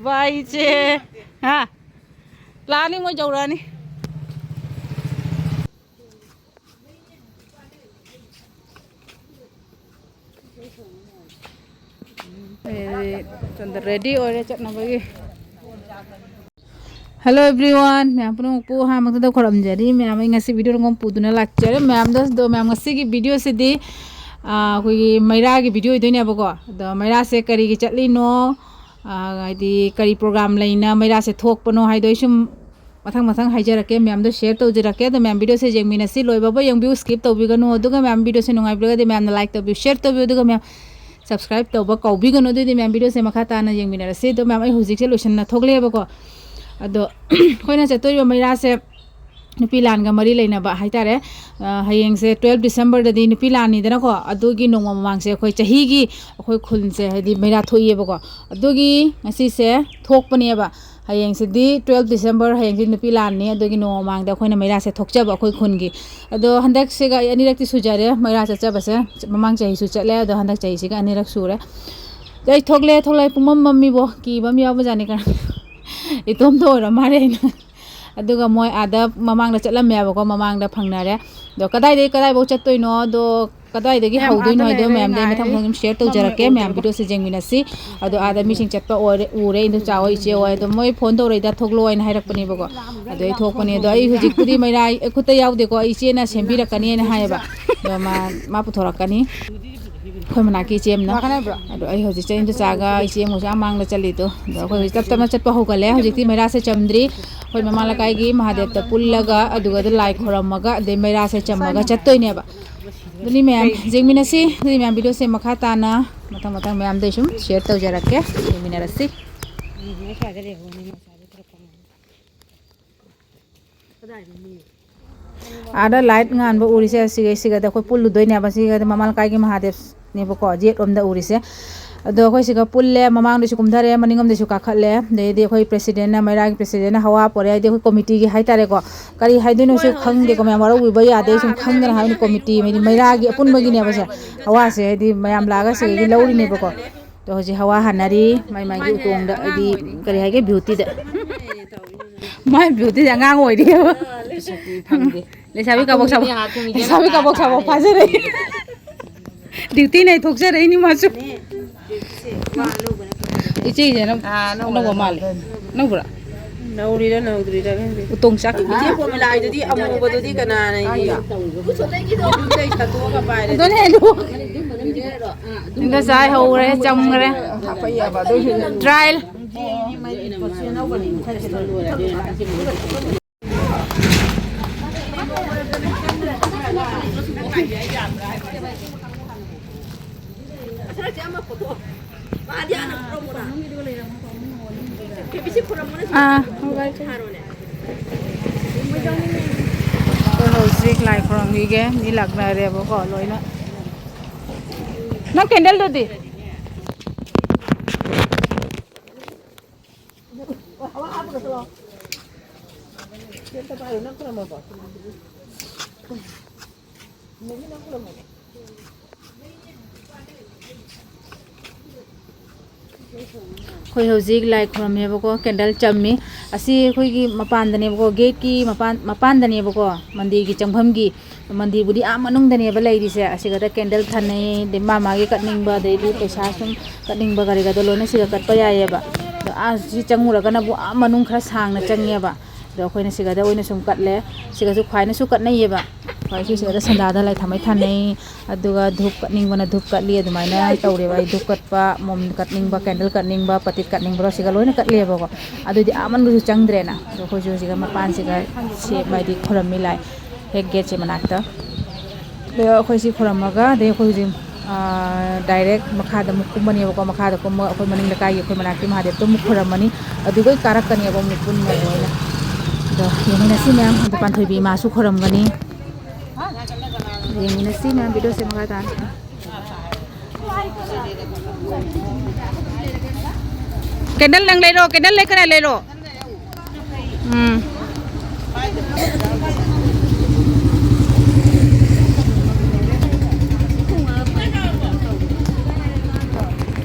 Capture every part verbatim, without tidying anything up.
ꯕꯥꯏ ꯏꯆꯦ꯫ ꯍꯥ? ꯂꯥꯛꯑꯅꯤ, ꯃꯣꯏ ꯌꯧꯔꯛꯑꯅꯤ꯫ ꯑꯦ, ꯆꯟꯗ ready ꯑꯣꯏꯔꯦ ꯆꯠꯅꯕꯒꯤ꯫ Hello everyone, ꯃꯌꯥꯝ ꯄꯨꯝꯅꯃꯛꯄꯨ ꯑꯍꯥꯟꯕꯗ ꯈꯨꯔꯨꯝꯖꯔꯤ꯫ ꯃꯌꯥꯝ, ꯑꯩ ꯉꯁꯤ video ꯑꯃ ꯄꯨꯗꯨꯅ ꯂꯥꯛꯆꯔꯦ꯫ ꯃꯌꯥꯝꯗꯣ, ꯑꯗꯣ ꯃꯌꯥꯝ, ꯉꯁꯤꯒꯤ video ꯁꯤꯗꯤ, ꯑꯥ, ꯑꯩꯈꯣꯏꯒꯤ ꯃꯩꯔꯥꯒꯤ video ꯑꯣꯏꯗꯣꯏꯅꯦꯕꯀꯣ꯫ ꯑꯗꯣ ꯃꯩꯔꯥꯁꯦ ꯀꯔꯤꯒꯤ ꯆꯠꯂꯤꯅꯣ, ꯑꯥ, ꯍꯥꯏꯗꯤ ꯀꯔꯤ program ꯂꯩꯅ ꯃꯩꯔꯥꯁꯦ ꯊꯣꯛꯄꯅꯣ ꯍꯥꯏꯗꯣ ꯑꯩ ꯁꯨꯝ ꯃꯊꯪ ꯃꯊꯪ ꯍꯥꯏꯖꯔꯛꯀꯦ, ꯃꯌꯥꯝꯗꯣ share ꯇꯧꯖꯔꯛꯀꯦ꯫ ꯑꯗꯣ ꯃꯌꯥꯝ video ꯁꯦ ꯌꯦꯡꯃꯤꯟꯅꯁꯤ, ꯂꯣꯏꯕꯐꯥꯎ ꯌꯦꯡꯕꯤꯌꯨ, skip ꯇꯧꯕꯤꯒꯅꯨ꯫ ꯑꯗꯨꯒ ꯃꯌꯥꯝ video ꯁꯦ ꯅꯨꯡꯉꯥꯏꯕꯤꯔꯒꯗꯤ ꯃꯌꯥꯝꯅ like ꯇꯧꯕꯤꯌꯨ, share ꯇꯧꯕꯤꯌꯨ꯫ ꯑꯗꯨꯒ ꯃꯌꯥꯝ subscribe ꯇꯧꯕ ꯀꯥꯎꯕꯤꯒꯅꯨ꯫ ꯑꯗꯨꯗꯤ ꯃꯌꯥꯝ video ꯁꯦ ꯃꯈꯥ ꯇꯥꯅ ꯌꯦꯡꯃꯤꯟꯅꯔꯁꯤ꯫ ꯑꯗꯣ ꯃꯌꯥꯝ, ꯑꯩ ꯍꯧꯖꯤꯛꯁꯦ ꯂꯣꯏꯁꯤꯟꯅ ꯊꯣꯛꯂꯛꯑꯦꯕꯀꯣ꯫ ꯑꯗꯣ ꯑꯩꯈꯣꯏꯅ ꯆꯠꯇꯣꯔꯤꯕ ꯃꯩꯔꯥꯁꯦ ꯅꯨꯄꯤ ꯂꯥꯟꯒ ꯃꯔꯤ ꯂꯩꯅꯕ ꯍꯥꯏꯇꯥꯔꯦ꯫ ꯑ, ꯍꯌꯦꯡꯁꯦ twelve December ꯗꯗꯤ ꯅꯨꯄꯤ ꯂꯥꯟꯅꯤꯗꯅꯀꯣ, ꯑꯗꯨꯒꯤ ꯅꯣꯡꯃ ꯃꯃꯥꯡꯁꯦ ꯑꯩꯈꯣꯏ ꯆꯍꯤꯒꯤ ꯑꯩꯈꯣꯏ ꯈꯨꯜꯁꯦ ꯍꯥꯏꯗꯤ ꯃꯩꯔꯥ ꯊꯣꯛꯏꯕꯀꯣ꯫ ꯑꯗꯨꯒꯤ ꯉꯁꯤꯁꯦ ꯊꯣꯛꯄꯅꯦꯕ꯫ ꯍꯌꯦꯡꯁꯤꯗꯤ twelve December, ꯍꯌꯦꯡꯁꯤ ꯅꯨꯄꯤ ꯂꯥꯟꯅꯤ, ꯑꯗꯨꯒꯤ ꯅꯣꯡꯃ ꯃꯃꯥꯡꯗ ꯑꯩꯈꯣꯏꯅ ꯃꯩꯔꯥꯁꯦ ꯊꯣꯛꯆꯕ ꯑꯩꯈꯣꯏ ꯈꯨꯟꯒꯤ꯫ ꯑꯗꯣ ꯍꯟꯗꯛꯁꯤꯒ ꯑꯩ ꯑꯅꯤꯔꯛꯇꯤ ꯁꯨꯖꯔꯦ ꯃꯩꯔꯥ ꯆꯠꯆꯕꯁꯦ, ꯃꯃꯥꯡ ꯆꯍꯤꯁꯨ ꯆꯠꯂꯦ, ꯑꯗꯣ ꯍꯟꯗꯛ ꯆꯍꯤꯁꯤꯒ ꯑꯅꯤꯔꯛ ꯁꯨꯔꯦ꯫ ꯑꯗꯣ ꯑꯩ ꯊꯣꯛꯂꯦ, ꯊꯣꯛꯂꯛꯑꯦ, ꯄꯨꯡꯃꯝ ꯃꯝꯃꯤꯕꯣ, ꯀꯤꯕ ꯑꯃ ꯌꯥꯎꯕꯖꯥꯠꯅꯤ ꯀꯩꯅꯣ꯫ ꯏꯇꯣꯝꯇ ꯑꯣꯏꯔ ꯃꯥꯜꯂꯦ ꯑꯩꯅ꯫ ꯑꯗꯨꯒ ꯃꯣꯏ ꯑꯥꯗ ꯃꯃꯥꯡꯗ ꯆꯠꯂꯝꯃꯦꯕꯀꯣ, ꯃꯃꯥꯡꯗ ꯐꯪꯅꯔꯦ꯫ ꯑꯗꯣ ꯀꯗꯥꯏꯗꯒꯤ ꯀꯗꯥꯏꯐꯥꯎ ꯆꯠꯇꯣꯏꯅꯣ, ꯑꯗꯣ ꯀꯗꯥꯏꯗꯒꯤ ꯃꯌꯥꯝ ꯍꯧꯗꯣꯏꯅꯣ ꯑꯥꯗ ꯍꯥꯏꯗꯣ ꯂꯩꯔꯦ, ꯃꯌꯥꯝꯗꯤ ꯑꯩ ꯃꯊꯪ ꯉꯥꯏꯔꯦ꯫ ꯃꯊꯪ ꯑꯗꯨꯝ share ꯇꯧꯖꯔꯛꯀꯦ꯫ ꯃꯌꯥꯝ ꯎꯗ꯭ꯔꯦꯕ꯫ Video ꯁꯦ ꯌꯦꯡꯃꯤꯟꯅꯁꯤ꯫ ꯑꯗꯣ ꯑꯥꯗ ꯃꯤꯁꯤꯡ ꯆꯠꯄ ꯑꯣꯏꯔꯦ, ꯎꯔꯦ, ꯏꯟꯗꯣꯝꯆꯥ ꯍꯣꯏ, ꯏꯆꯦ ꯍꯣꯏ꯫ ꯑꯗꯣ ꯃꯣꯏ phone ꯇꯧꯔꯛꯏꯗ, "ꯊꯣꯛꯂꯛꯑꯣ" ꯍꯥꯏꯅ ꯍꯥꯏꯔꯛꯄꯅꯦꯕꯀꯣ꯫ ꯑꯗꯣ ꯑꯩ ꯊꯣꯛꯄꯅꯦ꯫ ꯑꯗꯣ ꯑꯩ ꯍꯧꯖꯤꯛꯄꯨꯗꯤ ꯃꯩꯔꯥ ꯑꯩ ꯈꯨꯠꯇ ꯌꯥꯎꯗꯦꯀꯣ, ꯑꯩ ꯏꯆꯦꯅ ꯁꯦꯝꯕꯤꯔꯛꯀꯅꯤꯅ ꯍꯥꯏꯌꯦꯕ꯫ ꯑꯗꯣ ꯃꯥ, ꯃꯥ ꯄꯨꯊꯣꯔꯛꯀꯅꯤ꯫ ꯑꯩꯈꯣꯏ ꯃꯅꯥꯛꯀꯤ ꯏꯆꯦ ꯑꯃꯅ꯫ ꯑꯗꯣ ꯑꯩ ꯍꯧꯖꯤꯛ ꯏꯟꯗꯣꯝꯆꯥꯒ ꯏꯆꯦ ꯑꯃꯒꯁꯨ ꯑꯥ ꯃꯥꯡꯗ ꯆꯠꯂꯤꯗꯣ꯫ ꯑꯗꯣ ꯑꯩꯈꯣꯏ ꯍꯧꯖꯤꯛ ꯇꯞ ꯇꯞꯅ ꯆꯠꯄ ꯍꯧꯒꯠꯂꯦ꯫ ꯍꯧꯖꯤꯛꯇꯤ ꯃꯩꯔꯥꯁꯦ ꯆꯝꯗ꯭ꯔꯤ꯫ ꯑꯩꯈꯣꯏ ꯃꯃꯥ ꯂꯩꯀꯥꯏꯒꯤ ꯃꯍꯥꯗꯦꯕꯇ ꯄꯨꯜꯂꯒ ꯑꯗꯨꯒ ꯂꯥꯏ ꯈꯣꯏꯔꯝꯃꯒ ꯑꯗꯩ ꯃꯩꯔꯥꯁꯦ ꯆꯝꯃꯒ ꯆꯠꯇꯣꯏꯅꯦꯕ꯫ ꯑꯗꯨꯅꯤ ꯃꯌꯥꯝ ꯌꯦꯡꯃꯤꯟꯅꯁꯤ꯫ ꯑꯗꯨꯗꯤ ꯃꯌꯥꯝ video ꯁꯦ ꯃꯈꯥ ꯇꯥꯅ ꯃꯊꯪ ꯃꯊꯪ ꯃꯌꯥꯝꯗ ꯑꯩ ꯁꯨꯝ share ꯇꯧꯖꯔꯛꯀꯦ꯫ ꯌꯦꯡꯃꯤꯟꯅꯔꯁꯤ꯫ ꯑꯥꯗ light ꯉꯥꯟꯕ ꯎꯔꯤꯁꯦ, ꯑꯁꯤꯒ, ꯁꯤꯒꯗꯤ ꯑꯩꯈꯣꯏ ꯄꯨꯜꯂꯨꯗꯣꯏꯅꯦꯕ꯫ ꯁꯤꯒꯗꯤ ꯃꯃꯥ ꯂꯩꯀꯥꯏꯒꯤ ꯃꯍꯥꯗꯦꯕꯅꯦꯕꯀꯣ, ꯌꯦꯠꯂꯣꯝꯗ ꯎꯔꯤꯁꯦ꯫ ꯑꯗꯣ ꯑꯩꯈꯣꯏ ꯁꯤꯒ ꯄꯨꯜꯂꯦ, ꯃꯃꯥꯡꯗꯁꯨ ꯀꯨꯝꯊꯔꯦ, ꯃꯅꯤꯡꯂꯣꯝꯗꯁꯨ ꯀꯥꯈꯠꯂꯦ꯫ ꯑꯗꯩꯗꯤ ꯑꯩꯈꯣꯏ president ꯅ, ꯃꯩꯔꯥꯒꯤ president ꯅ ꯍꯋꯥ ꯄꯣꯔꯛꯑꯦ, ꯍꯥꯏꯗꯤ ꯑꯩꯈꯣꯏ committee ꯒꯤ ꯍꯥꯏꯇꯥꯔꯦꯀꯣ꯫ ꯀꯔꯤ ꯍꯥꯏꯗꯣꯏꯅꯣꯁꯨ ꯈꯪꯗꯦꯀꯣ, ꯃꯌꯥꯝ ꯋꯥꯔꯧꯕꯤꯕ ꯌꯥꯗꯦ, ꯁꯨꯝ ꯈꯪꯗꯅ ꯍꯥꯏꯕꯅꯤ꯫ Committee ꯍꯥꯏꯗꯤ ꯃꯩꯔꯥꯒꯤ ꯑꯄꯨꯟꯕꯒꯤꯅꯦꯕꯁꯦ, ꯍꯋꯥꯁꯦ ꯍꯥꯏꯗꯤ ꯃꯌꯥꯝ ꯂꯥꯛꯑꯒ ꯁꯤꯗꯒꯤ ꯂꯧꯔꯤꯅꯦꯕꯀꯣ꯫ ꯑꯗꯣ ꯍꯧꯖꯤꯛ ꯍꯋꯥ ꯍꯥꯟꯅꯔꯤ꯫ ꯃꯥꯏ ꯃꯥꯏꯒꯤ ꯎꯇꯣꯡꯗ, ꯍꯥꯏꯗꯤ, ꯀꯔꯤ ꯍꯥꯏꯒꯦ, ꯕ꯭ꯌꯨꯇꯤꯗ꯫ ꯃꯥꯏ ꯕ꯭ꯌꯨꯇꯤꯗ ꯑꯉꯥꯡ ꯑꯣꯏꯔꯤꯑꯕ꯫ ꯂꯩꯁꯥꯕꯤ ꯀꯕꯣꯛ ꯁꯥꯕ, ꯂꯩꯁꯥꯕꯤ ꯀꯕꯣꯛ ꯁꯥꯕ ꯐꯥꯖꯔꯛꯏ꯫ ꯗ꯭ꯌꯨꯇꯤ ꯅꯥꯏꯊꯣꯛꯆꯔꯛꯏꯅꯤ ꯃꯥꯁꯨ꯫ ꯏꯆꯦꯁꯦ ꯑꯅꯧꯕ ꯃꯥꯜꯂꯦ꯫ ꯑꯅꯧꯕ꯭ꯔꯥ? ꯅꯧꯔꯤꯔ ꯅꯧꯗ꯭ꯔꯤꯔ ꯈꯪꯗꯦ꯫ ꯎꯇꯣꯡ ꯆꯥꯛ ꯏꯆꯦ ꯄꯣꯝꯃꯤꯂꯥꯏꯗꯨꯗꯤ ꯑꯃꯨꯕꯗꯨꯗꯤ ꯀꯅꯥꯅ ꯏ-, ꯈꯨꯠꯁꯨꯠꯇꯒꯤ ꯁꯠꯇꯣꯛꯑꯒ ꯄꯥꯏꯔꯦ꯫ ꯑꯗꯨꯅꯦ ꯑꯗꯨ꯫ ꯏꯟꯗꯣ ꯆꯥꯏ ꯍꯧꯔꯦ, ꯆꯝꯈ꯭ꯔꯦ꯫ ꯇ꯭ꯔꯥꯏꯜ꯫ ꯑꯥ, ꯍꯣꯏ, ꯍꯧꯖꯤꯛ ꯂꯥꯏ ꯈꯨꯔꯨꯝꯈꯤꯒꯦ꯫ ꯃꯤ ꯂꯥꯛꯅꯔꯦꯕꯀꯣ ꯂꯣꯏꯅ꯫ ꯅꯪ ꯀꯦꯟꯗꯜꯗꯨꯗꯤ? ꯑꯩꯈꯣꯏ ꯍꯧꯖꯤꯛ ꯂꯥꯏ ꯈꯨꯔꯨꯝꯃꯦꯕꯀꯣ, ꯀꯦꯟꯗꯜ ꯆꯝꯃꯤ꯫ ꯑꯁꯤ ꯑꯩꯈꯣꯏꯒꯤ ꯃꯄꯥꯟꯗꯅꯦꯕꯀꯣ, ꯒꯦꯠꯀꯤ ꯃꯄꯥꯟ, ꯃꯄꯥꯟꯗꯅꯦꯕꯀꯣ, ꯃꯟꯗꯤꯔꯒꯤ ꯆꯪꯐꯝꯒꯤ꯫ ꯃꯟꯗꯤꯔꯕꯨꯗꯤ ꯑꯥ ꯃꯅꯨꯡꯗꯅꯦꯕ ꯂꯩꯔꯤꯁꯦ꯫ ꯑꯁꯤꯒꯗ ꯀꯦꯟꯗꯜ ꯊꯥꯅꯩ, ꯑꯗꯩ ꯃꯥ ꯃꯥꯒꯤ ꯀꯠꯅꯤꯡꯕ, ꯑꯗꯩꯗꯤ ꯄꯩꯁꯥ ꯁꯨꯝ ꯀꯠꯅꯤꯡꯕ ꯀꯔꯤꯒꯗꯣ ꯂꯣꯏꯅ ꯁꯤꯗ ꯀꯠꯄ ꯌꯥꯏꯌꯦꯕ꯫ ꯑꯗꯣ ꯑꯥ ꯁꯤ ꯆꯪꯉꯨꯔꯒꯅꯕꯨ ꯑꯥ ꯃꯅꯨꯡ ꯈꯔ ꯁꯥꯡꯅ ꯆꯪꯉꯦꯕ꯫ ꯑꯗꯣ ꯑꯩꯈꯣꯏꯅ ꯁꯤꯒꯗ ꯑꯣꯏꯅ ꯁꯨꯝ ꯀꯠꯂꯦ꯫ ꯁꯤꯒꯁꯨ ꯈ꯭ꯋꯥꯏꯅꯁꯨ ꯀꯠꯅꯩꯌꯦꯕ꯫ ꯈ꯭ꯋꯥꯏꯁꯨ ꯁꯤꯒꯗ ꯁꯟꯗꯥꯗ ꯂꯥꯏ ꯊꯥꯃꯩ ꯊꯥꯅꯩ꯫ ꯑꯗꯨꯒ ꯙꯨꯞ ꯀꯠꯅꯤꯡꯕꯅ ꯙꯨꯞ ꯀꯠꯂꯤ꯫ ꯑꯗꯨꯃꯥꯏꯅ ꯇꯧꯔꯦꯕ꯫ ꯑꯩ ꯙꯨꯞ ꯀꯠꯄ, ꯃꯣꯝ ꯀꯠꯅꯤꯡꯕ, ꯀꯦꯟꯗꯜ ꯀꯠꯅꯤꯡꯕ, ꯄꯇꯤꯠ ꯀꯠꯅꯤꯡꯕꯗꯣ ꯁꯤꯒ ꯂꯣꯏꯅ ꯀꯠꯂꯦꯕꯀꯣ꯫ ꯑꯗꯨꯗꯤ ꯑꯥ ꯃꯅꯨꯡꯗꯁꯨ ꯆꯪꯗ꯭ꯔꯦꯅ꯫ ꯑꯗꯣ ꯑꯩꯈꯣꯏꯁꯨ ꯁꯤꯒ ꯃꯄꯥꯟꯁꯤꯒ ꯁꯦꯝ-, ꯍꯥꯏꯗꯤ ꯈꯨꯔꯝꯃꯤ ꯂꯥꯏ꯫ ꯍꯦꯛ ꯒꯦꯠꯁꯦ ꯃꯅꯥꯛꯇ꯫ ꯑꯗꯣ ꯑꯩꯈꯣꯏ ꯁꯤ ꯈꯨꯔꯝꯃꯒ, ꯑꯗꯩ ꯑꯩꯈꯣꯏ ꯍꯧꯖꯤꯛ, ꯑꯥ, ꯗꯥꯏꯔꯦꯛ ꯃꯈꯥꯗ ꯑꯃꯨꯛ ꯀꯨꯝꯃꯅꯦꯕꯀꯣ꯫ ꯃꯈꯥꯗ ꯀꯨꯝꯃꯒ ꯑꯩꯈꯣꯏ ꯃꯅꯤꯡ ꯂꯩꯀꯥꯏꯒꯤ ꯑꯩꯈꯣꯏ ꯃꯅꯥꯛꯀꯤ ꯃꯍꯥꯗꯦꯕꯇ ꯑꯃꯨꯛ ꯈꯨꯔꯝꯃꯅꯤ꯫ ꯑꯗꯨꯒ ꯀꯥꯔꯛꯀꯅꯦꯕ ꯑꯃꯨꯛ ꯄꯨꯟꯅ ꯂꯣꯏꯅ꯫ ꯑꯗꯣ ꯌꯦꯡꯃꯤꯟꯅꯁꯤ ꯃꯌꯥꯝ꯫ ꯑꯗꯣ ꯄꯥꯟꯊꯣꯏꯕꯤ ꯏꯃꯥꯁꯨ ꯈꯨꯔꯝꯒꯅꯤ꯫ ꯌꯦꯡꯃꯤꯟꯅꯁꯤ ꯃꯌꯥꯝ ꯚꯤꯗꯤꯑꯣꯁꯦ ꯃꯈꯥ ꯇꯥꯅ꯫ ꯀꯦꯟꯗꯜ ꯅꯪ ꯂꯩꯔꯣ, ꯀꯦꯟꯗꯜ ꯂꯩ ꯈꯔ ꯂꯩꯔꯣ꯫ ꯎꯝ꯫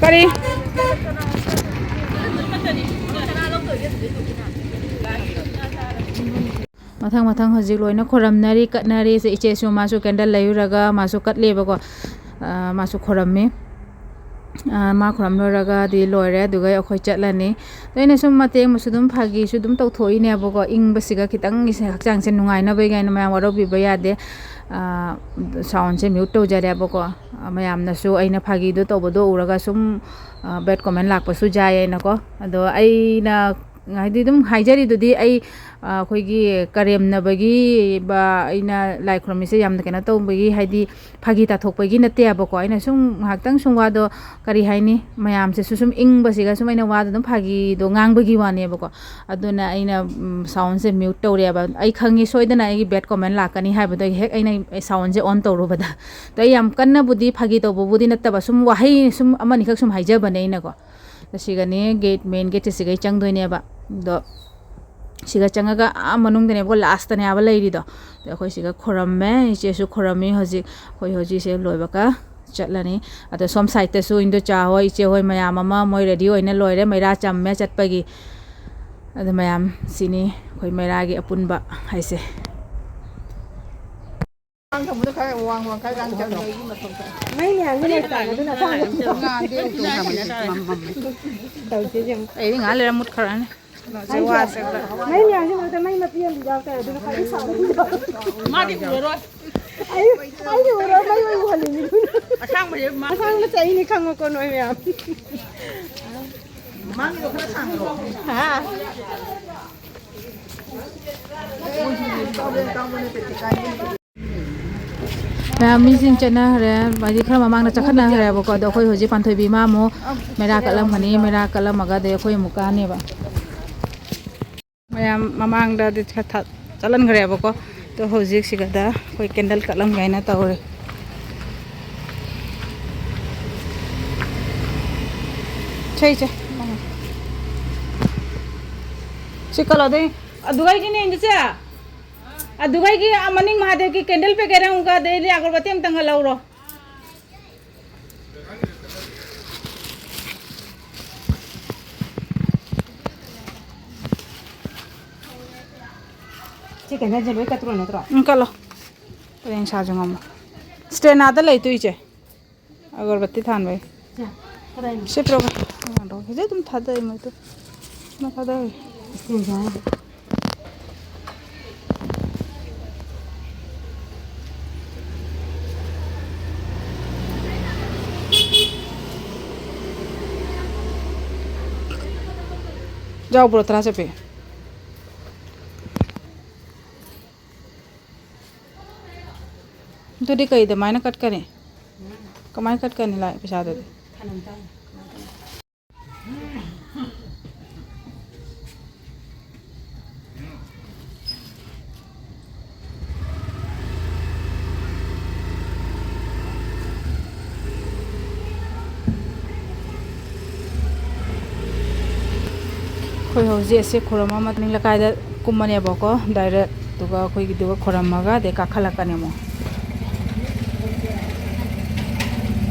ꯀꯔꯤ? ꯃꯊꯪ ꯃꯊꯪ ꯍꯧꯖꯤꯛ ꯂꯣꯏꯅ ꯈꯣꯏꯔꯝꯅꯔꯤ, ꯀꯠꯅꯔꯤ꯫ ꯁꯦ, ꯏꯆꯦꯁꯨ ꯃꯥꯁꯨ candle ꯂꯩꯔꯨꯔꯒ ꯃꯥꯁꯨ ꯀꯠꯂꯦꯕꯀꯣ꯫ ꯑ, ꯃꯥꯁꯨ ꯈꯣꯏꯔꯝꯃꯤ꯫ ꯑ, ꯃꯥ ꯈꯣꯏꯔꯝ ꯂꯣꯏꯔꯒꯗꯤ ꯂꯣꯏꯔꯦ, ꯑꯗꯨꯒ ꯑꯩꯈꯣꯏ ꯆꯠꯂꯅꯤ꯫ ꯑꯗꯣ ꯑꯩꯅ ꯁꯨꯝ ꯃꯇꯦꯛ ꯑꯃꯁꯨ ꯑꯗꯨꯝ ꯐꯥꯒꯤꯁꯨ ꯑꯗꯨꯝ ꯇꯧꯊꯣꯛꯏꯅꯦꯕꯀꯣ, ꯏꯪꯕꯁꯤꯒ ꯈꯤꯇꯪ ꯏꯁꯥ ꯍꯛꯆꯥꯡꯁꯦ ꯅꯨꯡꯉꯥꯏꯅꯕꯒꯤ ꯀꯥꯏꯅ ꯃꯌꯥꯝ ꯋꯥꯔꯧꯕꯤꯕ ꯌꯥꯗꯦ꯫ ꯑ, soundꯁꯦ mute ꯇꯧꯖꯔꯦꯕꯀꯣ꯫ ꯑ, ꯃꯌꯥꯝꯅꯁꯨ ꯑꯩꯅ ꯐꯥꯒꯤꯗꯣ ꯇꯧꯕꯗꯣ ꯎꯔꯒ ꯁꯨꯝ, ꯑ, bad comment ꯂꯥꯛꯄꯁꯨ ꯌꯥꯏ ꯍꯥꯏꯅꯀꯣ꯫ ꯑꯗꯣ ꯑꯩꯅ ꯍꯥꯏꯗꯤ ꯑꯗꯨꯝ ꯍꯥꯏꯖꯔꯤꯗꯨꯗꯤ ꯑꯩ, ꯑ, ꯑꯩꯈꯣꯏꯒꯤ ꯀꯔꯦꯝꯅꯕꯒꯤ ꯕ-, ꯑꯩꯅ ꯂꯥꯏ ꯈꯨꯔꯨꯝꯃꯤꯁꯦ ꯌꯥꯝꯅ ꯀꯩꯅꯣ ꯇꯧꯕꯒꯤ, ꯍꯥꯏꯗꯤ ꯐꯥꯒꯤ ꯇꯥꯊꯣꯛꯄꯒꯤ ꯅꯠꯇꯦꯕꯀꯣ꯫ ꯑꯩꯅ ꯁꯨꯝ ꯉꯥꯏꯍꯥꯛꯇꯪ ꯁꯨꯝ ꯋꯥꯗꯣ, ꯀꯔꯤ ꯍꯥꯏꯅꯤ, ꯃꯌꯥꯝꯁꯤꯁꯨ ꯁꯨꯝ ꯏꯪꯕꯁꯤꯒ ꯁꯨꯝ ꯑꯩꯅ ꯋꯥꯗꯣ ꯑꯗꯨꯝ ꯐꯥꯒꯤꯗꯣ ꯉꯥꯡꯕꯒꯤ ꯋꯥꯅꯦꯕꯀꯣ꯫ ꯑꯗꯨꯅ ꯑꯩꯅ, ꯎꯝ, soundꯁꯦ mute ꯇꯧꯔꯦꯕ꯫ ꯑꯩ ꯈꯪꯉꯤ ꯁꯣꯏꯗꯅ ꯑꯩꯒꯤ bad comment ꯂꯥꯛꯀꯅꯤ ꯍꯥꯏꯕꯗꯣ, ꯑꯩ ꯍꯦꯛ ꯑꯩꯅ soundꯁꯦ on ꯇꯧꯔꯨꯕꯗ꯫ ꯑꯗꯣ ꯑꯩ ꯌꯥꯝ ꯀꯟꯅꯕꯨꯗꯤ ꯐꯥꯒꯤ ꯇꯧꯕꯕꯨꯗꯤ ꯅꯠꯇꯕ, ꯁꯨꯝ ꯋꯥꯍꯩ ꯁꯨꯝ ꯑꯃꯅꯤꯈꯛ ꯁꯨꯝ ꯍꯥꯏꯖꯕꯅꯦ ꯑꯩꯅꯀꯣ꯫ ꯁꯤꯒꯅꯤ gate, main gateꯁꯦ ꯁꯤꯒꯩ ꯆꯪꯗꯣꯏꯅꯦꯕ꯫ ꯑꯗꯣ ꯁꯤꯒ ꯆꯪꯉꯒ ꯑꯥ ꯃꯅꯨꯡꯗꯅꯦꯕꯀꯣ, lastꯇꯅꯦꯕ ꯂꯩꯔꯤꯗꯣ꯫ ꯑꯗꯣ ꯑꯩꯈꯣꯏ ꯁꯤꯒ ꯈꯨꯔꯝꯃꯦ, ꯏꯆꯦꯁꯨ ꯈꯨꯔꯝꯃꯤ꯫ ꯍꯧꯖꯤꯛ ꯑꯩꯈꯣꯏ ꯍꯧꯖꯤꯛꯁꯦ ꯂꯣꯏꯕꯒ ꯆꯠꯂꯅꯤ꯫ ꯑꯗꯣ ꯁꯣꯝ sideꯇꯁꯨ ꯏꯟꯗꯣꯆꯥ ꯍꯣꯏ, ꯏꯆꯦ ꯍꯣꯏ ꯃꯌꯥꯝ ꯑꯃ ꯃꯣꯏ ready ꯑꯣꯏꯅ ꯂꯣꯏꯔꯦ, ꯃꯩꯔꯥ ꯆꯝꯃꯦ ꯆꯠꯄꯒꯤ꯫ ꯑꯗꯣ ꯃꯌꯥꯝ ꯁꯤꯅꯤ ꯑꯩꯈꯣꯏ ꯃꯩꯔꯥꯒꯤ ꯑꯄꯨꯟꯕ ꯍꯥꯏꯁꯦ꯫ ꯊꯝꯕꯗꯣ ꯈꯔ ꯋꯥꯡ ꯋꯥꯡ ꯈꯔ ꯆꯪꯉꯦ꯫ ꯃꯩ ꯃꯌꯥꯝꯁꯦ ꯂꯩꯇ꯭ꯔꯕ ꯑꯗꯨꯅ ꯑꯁꯥꯡꯕ ꯉꯥꯟꯗꯦ, ꯎꯇꯣꯡ ꯊꯝꯕꯁꯦ ꯃꯝ ꯃꯝꯃꯦ꯫ ꯇꯧꯁꯦ ꯌꯦꯡꯉꯨ꯫ ꯑꯩꯗꯤ ꯉꯥꯏꯍꯥꯛ ꯂꯩꯔ ꯃꯨꯠꯈ꯭ꯔꯅꯤ꯫ ꯀꯩꯅꯣꯁꯦ ꯋꯥꯁꯦ ꯈꯔ꯫ ꯃꯩ ꯃꯌꯥꯝꯁꯦ ꯃꯔꯛꯇ ꯃꯩ ꯃꯄꯤ ꯑꯃꯗꯤ ꯌꯥꯎꯔꯛꯇꯔꯦ, ꯑꯗꯨꯅ ꯈ꯭ꯋꯥꯏꯗꯒꯤ ꯁꯥꯕ꯫ ꯃꯥꯗꯤ ꯎꯔꯔꯣꯏ꯫ ꯑꯩ, ꯑꯩꯗꯤ ꯎꯔꯔꯣꯏ, ꯃꯩ ꯑꯣꯏꯅ ꯎꯍꯜꯂꯤꯅꯤ꯫ ꯑꯁꯥꯡꯕꯁꯦ ꯃꯥ- ꯑꯁꯥꯡꯕ ꯆꯩꯅꯤ ꯈꯪꯉꯨꯀꯣ ꯅꯣꯏ ꯃꯌꯥꯝ꯫ ꯃꯥꯒꯤꯗꯣ ꯈꯔ ꯁꯥꯡꯗ꯭ꯔꯣ? ꯍꯥ? ꯃꯌꯥꯝ ꯃꯤꯁꯤꯡ ꯆꯠꯅꯈ꯭ꯔꯦ, ꯍꯥꯏꯗꯤ ꯈꯔ ꯃꯃꯥꯡꯗ ꯆꯠꯈꯠꯅꯈ꯭ꯔꯦꯕꯀꯣ꯫ ꯑꯗꯣ ꯑꯩꯈꯣꯏ ꯍꯧꯖꯤꯛ ꯄꯥꯟꯊꯣꯏꯕꯤ ꯏꯃꯥ ꯑꯃꯨꯛ ꯃꯩꯔꯥ ꯀꯠꯂꯝꯒꯅꯤ, ꯃꯩꯔꯥ ꯀꯠꯂꯝꯃꯒ ꯑꯗꯩ ꯑꯩꯈꯣꯏ ꯑꯃꯨꯛ ꯀꯥꯅꯦꯕ꯫ ꯃꯌꯥꯝ ꯃꯃꯥꯡꯗꯗꯤ ꯈꯔ ꯊ-, ꯆꯠꯍꯟꯈ꯭ꯔꯦꯕꯀꯣ꯫ ꯑꯗꯣ ꯍꯧꯖꯤꯛ ꯁꯤꯒꯗ ꯑꯩꯈꯣꯏ candle ꯀꯠꯂꯝꯒꯦ ꯍꯥꯏꯅ ꯇꯧꯔꯦ꯫ ꯁꯦ, ꯏꯆꯦ꯫ ꯁꯤ ꯀꯠꯂꯣ, ꯑꯗꯩ ꯑꯗꯨꯒ ꯑꯩꯒꯤꯅꯦ, ꯏꯆꯦ꯫ ꯑꯗꯨꯒ ꯑꯩꯒꯤ ꯑꯥ ꯃꯅꯤꯡ ꯃꯍꯥꯗꯦꯕꯀꯤ candle packet ꯑꯃꯒ ꯑꯗꯩꯗꯤ ꯑꯒꯔꯕꯠꯇꯤ ꯑꯃꯇꯪꯒ ꯂꯧꯔꯣ꯫ ꯁꯤ ꯀꯩꯅꯣꯁꯦ ꯂꯣꯏ ꯀꯠꯇ꯭ꯔꯣ ꯅꯠꯇ꯭ꯔꯣ? ꯎꯝ, ꯀꯠꯂꯣ꯫ ꯄꯔꯦꯡ ꯁꯥꯁꯨ ꯉꯝꯃꯣ꯫ ꯁ꯭ꯇꯦꯅꯥꯗ ꯂꯩꯇꯣꯏꯁꯦ꯫ ꯑꯒꯔꯕꯠꯇꯤ ꯊꯥꯟꯕꯩ꯫ ꯁꯦ, ꯀꯗꯥꯏꯅꯣ? ꯁꯤ ꯄꯤꯔꯛꯑꯣ꯫ ꯁꯤꯗ ꯑꯗꯨꯝ ꯊꯥꯗꯩ ꯃꯣꯏꯗꯣ꯫ ꯁꯤꯃ ꯊꯥꯗꯩ꯫ ꯁ꯭ꯇꯦꯟꯗ ꯍꯥꯏꯔꯦ꯫ ꯌꯥꯎꯕ꯭ꯔꯣ ꯇꯔꯥ ꯆꯠꯄꯤ? ꯑꯗꯨꯗꯤ ꯀꯩ ꯑꯗꯨꯃꯥꯏꯅ ꯀꯠꯀꯅꯤ? ꯀꯃꯥꯏꯅ ꯀꯠꯀꯅꯤ ꯂꯥꯏ ꯄꯩꯁꯥꯗꯨꯗꯤ? ꯑꯩꯈꯣꯏ ꯍꯧꯖꯤꯛ ꯑꯁꯤ ꯈꯨꯔꯨꯝ ꯑꯃ ꯃꯅꯤꯡ ꯂꯩꯀꯥꯏꯗ ꯀꯨꯝꯃꯅꯦꯕꯀꯣ, direct, ꯑꯗꯨꯒ ꯑꯩꯈꯣꯏꯒꯤꯗꯨꯒ ꯈꯨꯔꯝꯃꯒ ꯑꯗꯩ ꯀꯥꯈꯠꯂꯛꯀꯅꯤ ꯑꯃꯨꯛ꯫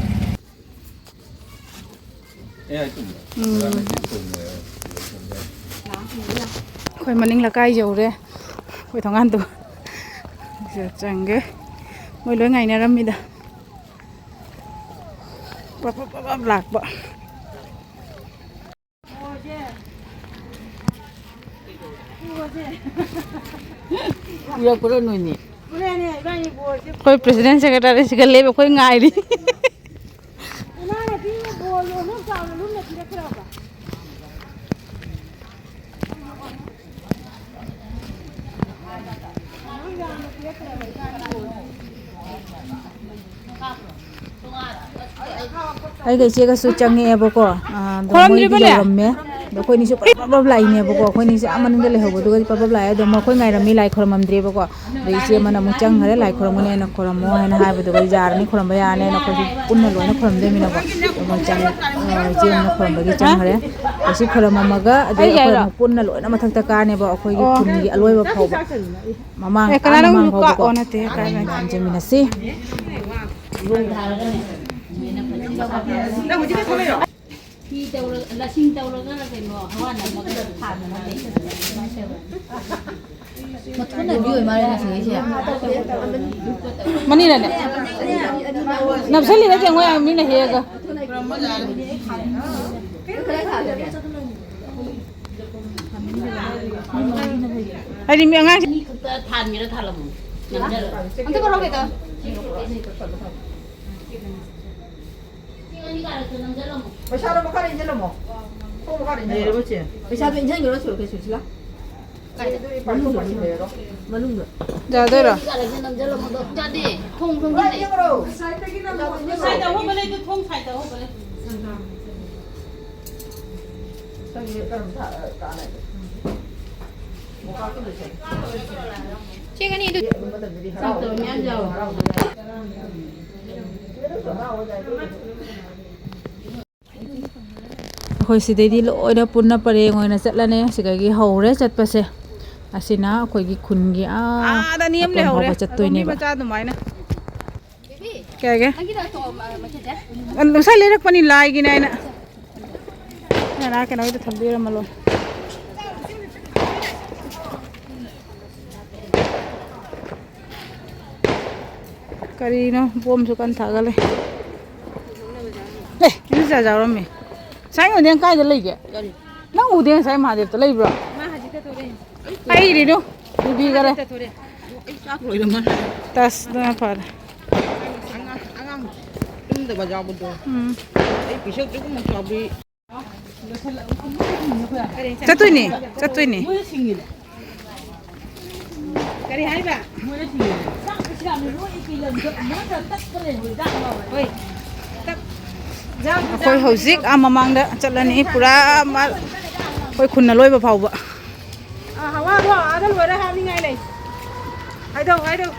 ꯎꯝ꯫ ꯑꯩꯈꯣꯏ ꯃꯅꯤꯡ ꯂꯩꯀꯥꯏ ꯌꯧꯔꯦ꯫ ꯑꯩꯈꯣꯏ ꯊꯣꯡꯒꯥꯟꯗꯣ꯫ ꯁꯤꯗ ꯆꯪꯒꯦ꯫ ꯃꯣꯏ ꯂꯣꯏ ꯉꯥꯏꯅꯔꯝꯃꯤꯗ꯫ ꯄꯞ ꯄꯞ ꯄꯞ ꯄꯞ ꯂꯥꯛꯄ꯫ ꯎꯔꯛꯄ꯭ꯔꯣ ꯅꯣꯏꯅꯤ? ꯑꯩꯈꯣꯏ president secretary ꯁꯤꯒ ꯂꯦꯞꯄꯦ, ꯑꯩꯈꯣꯏ ꯉꯥꯏꯔꯤ꯫ ꯑꯩꯒ ꯏꯆꯦꯒꯁꯨ ꯆꯪꯉꯛꯑꯦꯕꯀꯣ꯫ ꯑꯥ, ꯑꯗꯣ ꯃꯣꯏꯗꯤ ꯈꯣꯏꯔꯝꯗ꯭ꯔꯤꯕꯅꯦ? ꯌꯧꯔꯝꯃꯦ꯫ ꯑꯗꯣ ꯑꯩꯈꯣꯏꯅꯤꯁꯨ ꯄꯔꯞ ꯄꯔꯞ ꯂꯥꯛꯏꯅꯦꯕꯀꯣ꯫ ꯑꯩꯈꯣꯏꯅꯤꯁꯦ ꯑꯥ ꯃꯅꯨꯡꯗ ꯂꯩꯍꯧꯕꯗꯨꯒꯗꯤ ꯄꯔꯞ ꯄꯔꯞ ꯂꯥꯛꯑꯦ꯫ ꯑꯗꯣ ꯃꯈꯣꯏ ꯉꯥꯏꯔꯝꯃꯤ, ꯂꯥꯏ ꯈꯣꯏꯔꯝꯃꯝꯗ꯭ꯔꯦꯕꯀꯣ꯫ ꯑꯗꯣ ꯏꯆꯦ ꯑꯃꯅ ꯑꯃꯨꯛ ꯆꯪꯈ꯭ꯔꯦ, "ꯂꯥꯏ ꯈꯣꯏꯔꯝꯒꯅꯦꯅ ꯈꯣꯏꯔꯝꯃꯣ" ꯍꯥꯏꯅ ꯍꯥꯏꯕꯗꯨꯒ, "ꯌꯥꯔꯅꯤ, ꯈꯣꯏꯔꯝꯕ ꯌꯥꯔꯅꯤ" ꯍꯥꯏꯅ ꯑꯩꯈꯣꯏꯁꯨ ꯄꯨꯟꯅ ꯂꯣꯏꯅ ꯈꯣꯏꯔꯝꯗꯣꯏꯃꯤꯅꯀꯣ꯫ ꯑꯗꯣ ꯃꯣꯏ ꯆꯪ-, ꯑ, ꯏꯆꯦ ꯑꯃꯅ ꯈꯣꯏꯔꯝꯕꯒꯤ ꯍꯥ? ꯆꯪꯈ꯭ꯔꯦ꯫ ꯑꯁꯤ ꯈꯣꯏꯔꯝꯃꯝꯃꯒ ꯑꯗꯩ ꯑꯩ ꯑꯩꯈꯣꯏ ꯌꯥꯏꯔꯣ? ꯑꯃꯨꯛ ꯄꯨꯟꯅ ꯂꯣꯏꯅ ꯃꯊꯛꯇ ꯀꯥꯅꯦꯕ, ꯑꯩꯈꯣꯏꯒꯤ ꯑꯣ꯫ ꯈꯨꯟꯒꯤ ꯑꯂꯣꯏꯕ ꯐꯥꯎꯕ꯫ ꯃꯃꯥꯡ, ꯑꯦ, ꯑꯥ, ꯀꯅꯥꯅꯣ ꯃꯃꯥꯡ ꯑꯃꯨꯛ ꯐꯥꯎꯕꯀꯣ꯫ ꯀꯥꯛꯑꯣ ꯅꯠꯇꯦ, ꯀꯥꯏ ꯂꯩ? ꯌꯥꯝ ꯌꯦꯡꯃꯤꯟꯅꯁꯤ꯫ ꯐꯤ ꯇꯧꯔ-, ꯂꯁꯤꯡ ꯇꯧꯔꯒ ꯀꯩꯅꯣ ꯍꯋꯥ ꯅꯝꯃꯒ ꯊꯥꯗꯅ ꯂꯩꯕꯗꯣ ꯑꯗꯨꯃꯥꯏꯅ ꯇꯧꯋꯦ꯫ ꯃꯊꯨꯟ ꯑꯣꯏꯕꯤ ꯑꯣꯏ ꯃꯥꯜꯂꯦ ꯉꯁꯤꯒꯤꯁꯦ꯫ ꯃꯅꯤꯡꯅꯅꯦ? ꯅꯞꯁꯜꯂꯤꯔ ꯌꯦꯡꯉꯣ ꯌꯥꯝ ꯃꯤꯅ ꯍꯦꯛꯑꯒ꯫ ꯍꯥꯏꯗꯤ ꯃꯤ ꯑꯉꯥꯡꯁꯤꯡ ꯊꯥꯟꯒꯦꯔꯥ ꯊꯥꯜꯂꯝꯃꯣ꯫ ꯑꯝꯇ ꯄꯨꯔꯛꯑꯣ ꯀꯩꯅꯣ꯫ ꯄꯩꯁꯥꯗꯣ ꯃꯈꯥꯗ ꯏꯟꯖꯜꯂꯝꯃꯣ꯫ ꯊꯣꯡ ꯃꯈꯥꯗ ꯏꯟꯖꯜꯂꯝꯃꯣ꯫ ꯂꯩꯔꯕꯣ ꯆꯦ? ꯄꯩꯁꯥꯗꯣ ꯏꯟꯖꯟꯒ꯭ꯔꯣ ꯁꯨꯔ ꯀꯩꯁꯨ ꯁꯤꯂꯥ꯫ ꯁꯤꯗꯤ ꯄꯥꯏꯊꯣꯛ ꯄꯥꯏꯁꯤꯟ ꯂꯩꯔꯔꯣ꯫ ꯃꯅꯨꯡꯗ꯫ ꯌꯥꯗꯣꯏꯔꯣ? ꯌꯥꯗꯦ꯫ ꯊꯣꯡ ꯊꯣꯡ ꯂꯣꯏ ꯌꯦꯡꯉꯨꯔꯣ꯫ ꯁꯥꯏꯠꯇ ꯑꯍꯣꯡꯕ ꯂꯩ, ꯑꯗꯨ ꯊꯣꯡ ꯁꯥꯏꯠꯇ ꯑꯍꯣꯡꯕ ꯂꯩ꯫ ꯆꯪꯉꯦ, ꯀꯔꯝ ꯊꯥ-, ꯀꯥꯟꯅꯒꯦ? ꯃꯣꯝꯄꯥꯛꯇꯨ ꯂꯣꯏꯁꯜꯂꯦ꯫ ꯆꯦꯛ ꯑꯅꯤ ꯑꯗꯨ ꯑꯗꯨ ꯃꯇꯝꯗꯗꯤ ꯍꯔꯥꯎ-, ꯍꯔꯥꯎꯗꯣꯏꯅꯦ꯫ ꯑꯩꯈꯣꯏ ꯁꯤꯗꯩꯗꯤ ꯂꯣꯏꯅ ꯄꯨꯟꯅ ꯄꯔꯦꯡ ꯑꯣꯏꯅ ꯆꯠꯂꯅꯤ꯫ ꯁꯤꯗꯒꯤ ꯍꯧꯔꯦ ꯆꯠꯄꯁꯦ꯫ ꯑꯁꯤꯅ ꯑꯩꯈꯣꯏꯒꯤ ꯈꯨꯟꯒꯤ ꯑꯥ ꯑꯥꯗ ꯑꯅꯤ ꯑꯃ ꯑꯇꯣꯟ ꯂꯩꯍꯧꯔꯦ꯫ ꯐꯥꯎꯕ ꯑꯗꯣ ꯃꯤ ꯆꯠꯇꯣꯏꯅꯦꯕ꯫ ꯃꯆꯥ ꯑꯗꯨꯃꯥꯏꯅ꯫ ꯀꯩ ꯍꯥꯏꯒꯦ? ꯅꯪꯒꯤꯗꯣ ꯇꯣ-, ꯃ-, ꯃꯆꯦꯁꯦ꯫ ꯉꯁꯥꯏ ꯂꯩꯔꯛꯄꯅꯤ ꯂꯥꯏꯒꯤꯅꯦ ꯍꯥꯏꯅ꯫ ꯅꯅꯥ ꯀꯩꯅꯣꯒꯤꯗ ꯊꯝꯕꯤꯔꯝꯃ ꯂꯣꯏꯔꯦ꯫ ꯀꯔꯤꯅꯣ ꯕꯣꯝꯁꯨ ꯀꯟꯅ ꯊꯥꯒꯠꯂꯦ꯫ ꯑꯦ, ꯏꯔꯨꯖ ꯌꯥꯎꯔꯝꯃꯦ꯫ ꯉꯁꯥꯏ ꯎꯗꯦ, ꯀꯥꯏꯗ ꯂꯩꯒꯦ? ꯀꯔꯤ? ꯅꯪ ꯎꯗꯦ ꯉꯁꯥꯏ ꯃꯍꯥꯗꯦꯕꯇ ꯂꯩꯕ꯭ꯔꯣ? ꯃꯥ ꯍꯧꯖꯤꯛꯇ ꯊꯣꯛꯂꯛꯑꯦ꯫ ꯑꯩ ꯏꯔꯤꯅꯨ, ꯏꯕꯤꯒꯔꯦ꯫ ꯍꯧꯖꯤꯛꯇ ꯊꯣꯛꯂꯛꯑꯦ꯫ ꯑꯩ ꯆꯥꯛ ꯂꯣꯏꯔꯝꯃꯅꯤ꯫ ꯇꯁ, ꯑꯗꯨꯅ ꯐꯔꯦ꯫ ꯑꯉꯥꯡ, ꯑꯉꯥꯡ ꯇꯨꯝꯗꯕ ꯌꯥꯎꯕꯗꯣ꯫ ꯎꯝ꯫ ꯑꯩ ꯄꯤꯁꯛ ꯄꯤꯛꯄ ꯃꯆꯥꯗꯤ ꯆꯠꯇꯣꯏꯅꯤ, ꯆꯠꯇꯣꯏꯅꯤ꯫ ꯀꯔꯤ ꯍꯥꯏꯕ? ꯍꯣꯏ꯫ ꯑꯩꯈꯣꯏ ꯍꯧꯖꯤꯛ ꯑꯥ ꯃꯃꯥꯡꯗ ꯆꯠꯂꯅꯤ, ꯄꯨꯔꯥ ꯃꯥ-, ꯑꯩꯈꯣꯏ ꯈꯨꯟ ꯑꯂꯣꯏꯕ ꯐꯥꯎꯕ꯫ ꯑꯥ, ꯍꯋꯥꯗꯣ ꯑꯥꯗ ꯂꯣꯏꯔ ꯍꯥꯞꯅꯤꯡꯉꯥꯏ ꯂꯩ꯫ ꯍꯥꯏꯗꯧ, ꯍꯥꯏꯗꯧ꯫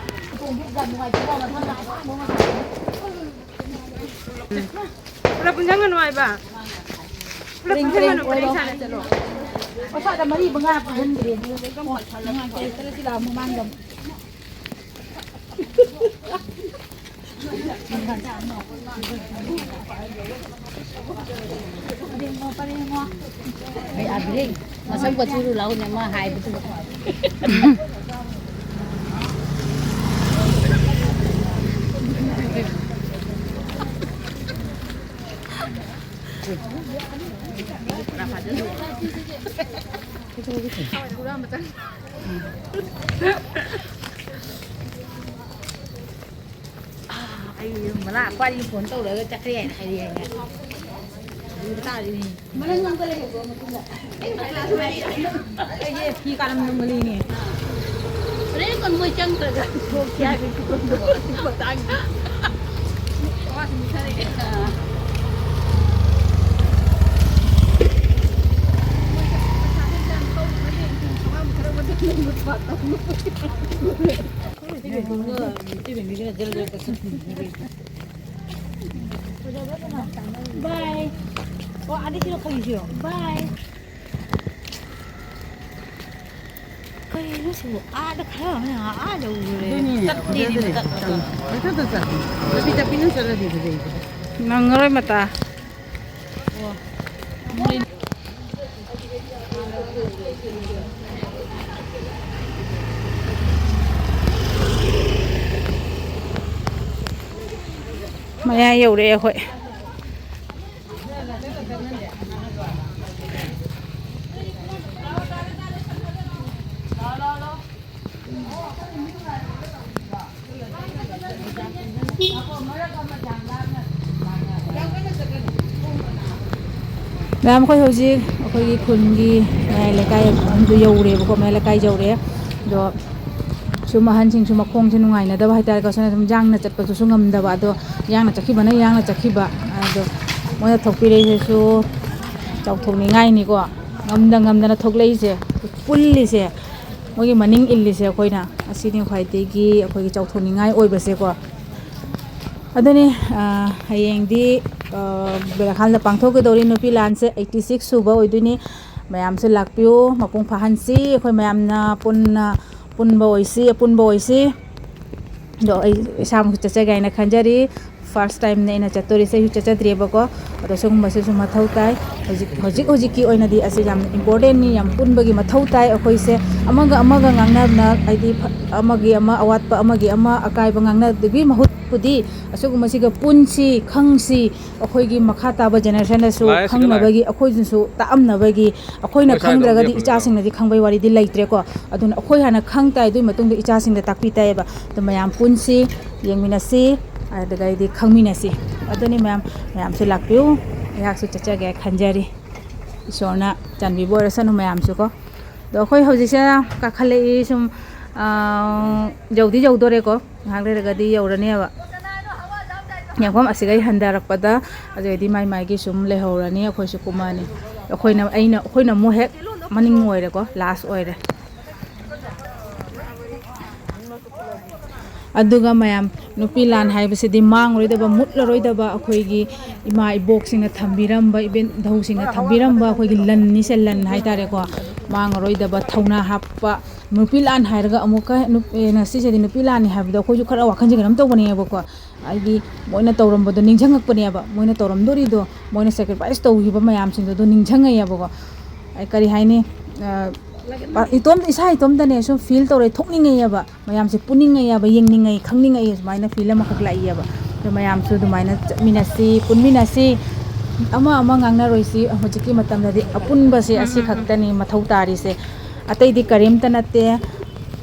ꯄꯨꯂꯞ ꯄꯨꯟꯁꯤꯟꯒꯅꯨ ꯍꯥꯏꯕ꯫ ꯄꯨꯂꯞ ꯄꯨꯟꯁꯤꯟꯒꯅꯨ, ꯄꯔꯦꯡ ꯁꯥꯅ ꯆꯠꯂꯣ꯫ ꯑꯣ, ꯁ꯭ꯋꯥꯏꯗ ꯃꯔꯤ ꯃꯉꯥ ꯄꯨꯟꯁꯤꯟꯈ꯭ꯔꯦ꯫ ꯃꯉꯥ, ꯇꯔꯦꯠ, ꯇꯔꯦꯠ ꯁꯤ ꯂꯥꯛꯑꯣ ꯃꯃꯥꯡꯗ ꯑꯃꯨꯛ꯫ ꯑꯩ ꯑꯥꯗ ꯂꯩ꯫ ꯃꯁꯝ ꯀꯛꯊꯠꯂꯨ ꯂꯥꯎꯅꯦ, ꯃꯥ ꯍꯥꯏꯕꯗꯨ꯫ ꯑꯩ ꯃꯅꯥ ꯄꯥꯔꯤ ꯐꯣꯟ ꯇꯧꯔꯒ ꯆꯠꯈ꯭ꯔꯦ ꯍꯥꯏꯅ ꯍꯥꯏꯔꯛꯑꯦ꯫ ꯑꯗꯨ ꯇꯥꯔꯤꯅꯤ꯫ ꯑꯩꯁꯦ ꯐꯤ ꯀꯥꯔꯝ ꯅꯝꯕꯅꯤꯅꯦ꯫ ꯍꯣꯔꯦꯟ ꯀꯣꯟ ꯃꯣꯏ ꯆꯪꯈ꯭ꯔꯒ ꯊꯣꯛꯁꯤ ꯍꯥꯏꯕꯒꯤ ꯐꯤꯕꯝꯗꯣ ꯑꯗꯨꯒꯤ ꯃꯇꯥꯡꯗ꯫ ꯑꯥ꯫ Bye. ꯑꯣ, ꯑꯗꯤ ꯁꯤꯔꯣ, ꯈꯜꯂꯤꯁꯤꯔꯣ? Bye. ꯀꯩꯅꯣ ꯁꯤꯕꯨ? ꯑꯥꯗ ꯈꯔ ꯑꯃꯅ ꯑꯥ ꯌꯧꯔꯨꯔꯦ꯫ ꯑꯗꯨꯅꯤ, ꯇꯠꯂꯦꯅꯦ, ꯑꯗꯨꯗꯤ ꯇꯠꯂꯒ꯫ ꯆꯠꯄꯤ ꯆꯠꯄꯤꯅ ꯆꯠꯂꯗꯤ ꯐꯖꯩꯗꯅ꯫ ꯅꯪꯉꯔꯣꯏ ꯃꯇꯥ꯫ ꯃꯌꯥ ꯌꯧꯔꯛꯑꯦ ꯑꯩꯈꯣꯏ꯫ ꯃꯌꯥꯝ, ꯑꯩꯈꯣꯏ ꯍꯧꯖꯤꯛ ꯑꯩꯈꯣꯏꯒꯤ ꯈꯨꯟꯒꯤ ꯃꯌꯥꯏ ꯂꯩꯀꯥꯏ ꯑꯗꯨ ꯌꯧꯔꯦꯕꯀꯣ, ꯃꯌꯥꯏ ꯂꯩꯀꯥꯏ ꯌꯧꯔꯦ꯫ ꯑꯗꯣ ꯁꯨꯝ ꯑꯍꯟꯁꯤꯡꯁꯨ ꯃꯈꯣꯡꯁꯦ ꯅꯨꯡꯉꯥꯏꯅꯗꯕ ꯍꯥꯏꯇꯥꯔꯦꯀꯣ, ꯁꯨꯝ ꯌꯥꯡꯅ ꯆꯠꯄꯗꯨꯁꯨ ꯉꯝꯗꯕ꯫ ꯑꯗꯣ ꯌꯥꯡꯅ ꯆꯠꯈꯤꯕꯅ ꯌꯥꯡꯅ ꯆꯠꯈꯤꯕ꯫ ꯑꯗꯣ ꯃꯣꯏꯅ ꯊꯣꯛꯄꯤꯔꯛꯏꯁꯤꯁꯨ ꯆꯥꯎꯊꯣꯛꯅꯤꯡꯉꯥꯏꯅꯤꯀꯣ, ꯉꯝꯗ ꯉꯝꯗꯅ ꯊꯣꯛꯂꯛꯏꯁꯦ, ꯄꯨꯜꯂꯤꯁꯦ꯫ ꯃꯣꯏꯒꯤ ꯃꯅꯤꯡ ꯏꯜꯂꯤꯁꯦ ꯑꯩꯈꯣꯏꯅ꯫ ꯑꯁꯤꯅꯤ ꯈ꯭ꯋꯥꯏꯗꯒꯤ ꯑꯩꯈꯣꯏꯒꯤ ꯆꯥꯎꯊꯣꯛꯅꯤꯡꯉꯥꯏ ꯑꯣꯏꯕꯁꯦꯀꯣ꯫ ꯑꯗꯨꯅꯤ, ꯑ, ꯍꯌꯦꯡꯗꯤ, ꯑ, ꯕꯦꯂꯥꯈꯥꯜꯗ ꯄꯥꯡꯊꯣꯛꯀꯗꯧꯔꯤ ꯅꯨꯄꯤ ꯂꯥꯟꯁꯦ, eighty six ꯁꯨꯕ ꯑꯣꯏꯗꯣꯏꯅꯤ꯫ ꯃꯌꯥꯝꯁꯨ ꯂꯥꯛꯄꯤꯌꯨ, ꯃꯄꯨꯡ ꯐꯥꯍꯟꯁꯤ꯫ ꯑꯩꯈꯣꯏ ꯃꯌꯥꯝꯅ ꯄꯨꯟꯅ ꯄꯨꯟꯕ ꯑꯣꯏꯁꯤ, ꯑꯄꯨꯟꯕ ꯑꯣꯏꯁꯤ꯫ ꯑꯗꯣ ꯑꯩ ꯏꯁꯥꯃꯛꯁꯨ ꯆꯠꯆꯒꯦ ꯍꯥꯏꯅ ꯈꯟꯖꯔꯤ꯫ First timeꯅꯦ ꯑꯩꯅ ꯆꯠꯇꯣꯔꯤꯁꯦ, ꯑꯩꯁꯨ ꯆꯠꯆꯗ꯭ꯔꯤꯕꯀꯣ꯫ ꯑꯗꯣ ꯁꯤꯒꯨꯝꯕꯁꯤꯁꯨ ꯃꯊꯧ ꯇꯥꯏ꯫ ꯍꯧꯖꯤꯛ, ꯍꯧꯖꯤꯛ ꯍꯧꯖꯤꯛꯀꯤ ꯑꯣꯏꯅꯗꯤ ꯑꯁꯤ ꯌꯥꯝꯅ importantꯅꯤ, ꯌꯥꯝ ꯄꯨꯟꯕꯒꯤ ꯃꯊꯧ ꯇꯥꯏ꯫ ꯑꯩꯈꯣꯏꯁꯦ ꯑꯃꯒ ꯑꯃꯒ ꯉꯥꯡꯅꯗꯅ, ꯍꯥꯏꯗꯤ ꯐ-, ꯑꯃꯒꯤ ꯑꯃ ꯑꯋꯥꯠꯄ, ꯑꯃꯒꯤ ꯑꯃ ꯑꯀꯥꯏꯕ ꯉꯥꯡꯅꯗꯕꯒꯤ ꯃꯍꯨꯠꯄꯨꯗꯤ ꯑꯁꯤꯒꯨꯝꯕꯁꯤꯒ ꯄꯨꯟꯁꯤ, ꯈꯪꯁꯤ, ꯑꯩꯈꯣꯏꯒꯤ ꯃꯈꯥ ꯇꯥꯕ generationꯗꯁꯨ ꯈꯪꯅꯕꯒꯤ, ꯑꯩꯈꯣꯏꯅꯁꯨ ꯇꯥꯛꯑꯝꯅꯕꯒꯤ꯫ ꯑꯩꯈꯣꯏꯅ ꯈꯪꯗ꯭ꯔꯒꯗꯤ ꯏꯆꯥꯁꯤꯡꯅꯗꯤ ꯈꯪꯕꯩ ꯋꯥꯔꯤꯗꯤ ꯂꯩꯇ꯭ꯔꯦꯀꯣ꯫ ꯑꯗꯨꯅ ꯑꯩꯈꯣꯏ ꯍꯥꯟꯅ ꯈꯪ ꯇꯥꯏ, ꯑꯗꯨꯒꯤ ꯃꯇꯨꯡꯗ ꯏꯆꯥꯁꯤꯡꯗ ꯇꯥꯛꯄꯤ ꯇꯥꯏꯌꯦꯕ꯫ ꯑꯗꯨ ꯃꯌꯥꯝ ꯄꯨꯟꯁꯤ, ꯌꯦꯡꯃꯤꯟꯅꯁꯤ, ꯑꯗꯨꯒꯩꯗꯤ ꯈꯪꯃꯤꯟꯅꯁꯤ꯫ ꯑꯗꯨꯅꯤ ꯃꯌꯥꯝ, ꯃꯌꯥꯝꯁꯨ ꯂꯥꯛꯄꯤꯌꯨ꯫ ꯑꯩꯍꯥꯛꯁꯨ ꯆꯠꯆꯒꯦ ꯈꯟꯖꯔꯤ꯫ ꯏꯁꯣꯔꯅ ꯆꯥꯟꯕꯤꯕ ꯑꯣꯏꯔꯁꯅꯨ ꯃꯌꯥꯝꯁꯨꯀꯣ꯫ ꯑꯗꯣ ꯑꯩꯈꯣꯏ ꯍꯧꯖꯤꯛꯁꯦ ꯀꯥꯈꯠꯂꯛꯏ ꯁꯨꯝ, ꯑꯥ, ꯌꯧꯗꯤ ꯌꯧꯗꯣꯔꯦꯀꯣ꯫ ꯉꯥꯏꯍꯥꯛ ꯂꯩꯔꯒꯗꯤ ꯌꯧꯔꯅꯦꯕ꯫ ꯌꯦꯡꯐꯝ ꯑꯁꯤꯒꯩ ꯍꯟꯊꯔꯛꯄꯗ ꯑꯗꯨꯗꯩꯗꯤ ꯃꯥꯏ ꯃꯥꯏꯒꯤ ꯁꯨꯝ ꯂꯩꯍꯧꯔꯅꯤ, ꯑꯩꯈꯣꯏꯁꯨ ꯀꯨꯝꯃꯛꯑꯅꯤ꯫ ꯑꯩꯈꯣꯏꯅ, ꯑꯩꯅ, ꯑꯩꯈꯣꯏꯅ ꯑꯃꯨꯛ ꯍꯦꯛ ꯃꯅꯤꯡ ꯑꯣꯏꯔꯦꯀꯣ, last ꯑꯣꯏꯔꯦ꯫ ꯑꯗꯨꯒ ꯃꯌꯥꯝ, ꯅꯨꯄꯤ ꯂꯥꯟ ꯍꯥꯏꯕꯁꯤꯗꯤ ꯃꯥꯡꯉꯔꯣꯏꯗꯕ, ꯃꯨꯠꯂꯔꯣꯏꯗꯕ ꯑꯩꯈꯣꯏꯒꯤ ꯏꯃꯥ ꯏꯕꯣꯛꯁꯤꯡꯅ ꯊꯝꯕꯤꯔꯝꯕ, ꯏꯕꯦꯟ ꯙꯧꯁꯤꯡꯅ ꯊꯝꯕꯤꯔꯝꯕ ꯑꯩꯈꯣꯏꯒꯤ ꯂꯟꯅꯤꯁꯦ, ꯂꯟ ꯍꯥꯏꯇꯥꯔꯦꯀꯣ꯫ ꯃꯥꯡꯉꯔꯣꯏꯗꯕ, ꯊꯧꯅꯥ ꯍꯥꯞꯄ, ꯅꯨꯄꯤ ꯂꯥꯟ ꯍꯥꯏꯔꯒ ꯑꯃꯨꯛꯀ ꯅꯨꯞ-, ꯑꯦ, ꯉꯁꯤꯁꯤꯗꯤ ꯅꯨꯄꯤ ꯂꯥꯟꯅꯤ ꯍꯥꯏꯕꯗꯣ ꯑꯩꯈꯣꯏꯁꯨ ꯈꯔ ꯋꯥꯈꯜꯁꯦ ꯀꯩꯅꯣꯝ ꯇꯧꯕꯅꯦꯕꯀꯣ꯫ ꯍꯥꯏꯗꯤ ꯃꯣꯏꯅ ꯇꯧꯔꯝꯕꯗꯣ ꯅꯤꯡꯁꯤꯡꯉꯛꯄꯅꯦꯕ, ꯃꯣꯏꯅ ꯇꯧꯔꯝꯗꯣꯔꯤꯗꯣ, ꯃꯣꯏꯅ sacrifice ꯇꯧꯈꯤꯕ ꯃꯌꯥꯝꯁꯤꯡꯗꯣ ꯑꯗꯨ ꯅꯤꯡꯁꯤꯡꯉꯛꯑꯦꯕꯀꯣ꯫ ꯑꯩ ꯀꯔꯤ ꯍꯥꯏꯅꯤ, ꯑ, ꯏꯇꯣꯝ, ꯏꯁꯥ ꯏꯇꯣꯝꯇꯅꯦ ꯁꯨꯝ feel ꯇꯧꯔꯦ, ꯊꯣꯛꯅꯤꯡꯉꯛꯑꯦꯕ, ꯃꯌꯥꯝꯁꯦ ꯄꯨꯅꯤꯡꯉꯛꯑꯦꯕ, ꯌꯦꯡꯅꯤꯡꯉꯛꯏ, ꯈꯪꯅꯤꯡꯉꯛꯏ, ꯁꯨꯃꯥꯏꯅ feel ꯑꯃꯈꯛ ꯂꯥꯛꯏꯑꯕ꯫ ꯑꯗꯣ ꯃꯌꯥꯝꯁꯨ ꯑꯗꯨꯃꯥꯏꯅ ꯆꯠꯃꯤꯟꯅꯁꯤ, ꯄꯨꯟꯃꯤꯟꯅꯁꯤ, ꯑꯃ ꯑꯃ ꯉꯥꯡꯅꯔꯣꯏꯁꯤ꯫ ꯍꯧꯖꯤꯛꯀꯤ ꯃꯇꯝꯗꯗꯤ ꯑꯄꯨꯟꯕꯁꯦ ꯑꯁꯤ ꯈꯛꯇꯅꯤ ꯃꯊꯧ ꯇꯥꯔꯤꯁꯦ, ꯑꯇꯩꯗꯤ ꯀꯔꯤꯝꯇ ꯅꯠꯇꯦ꯫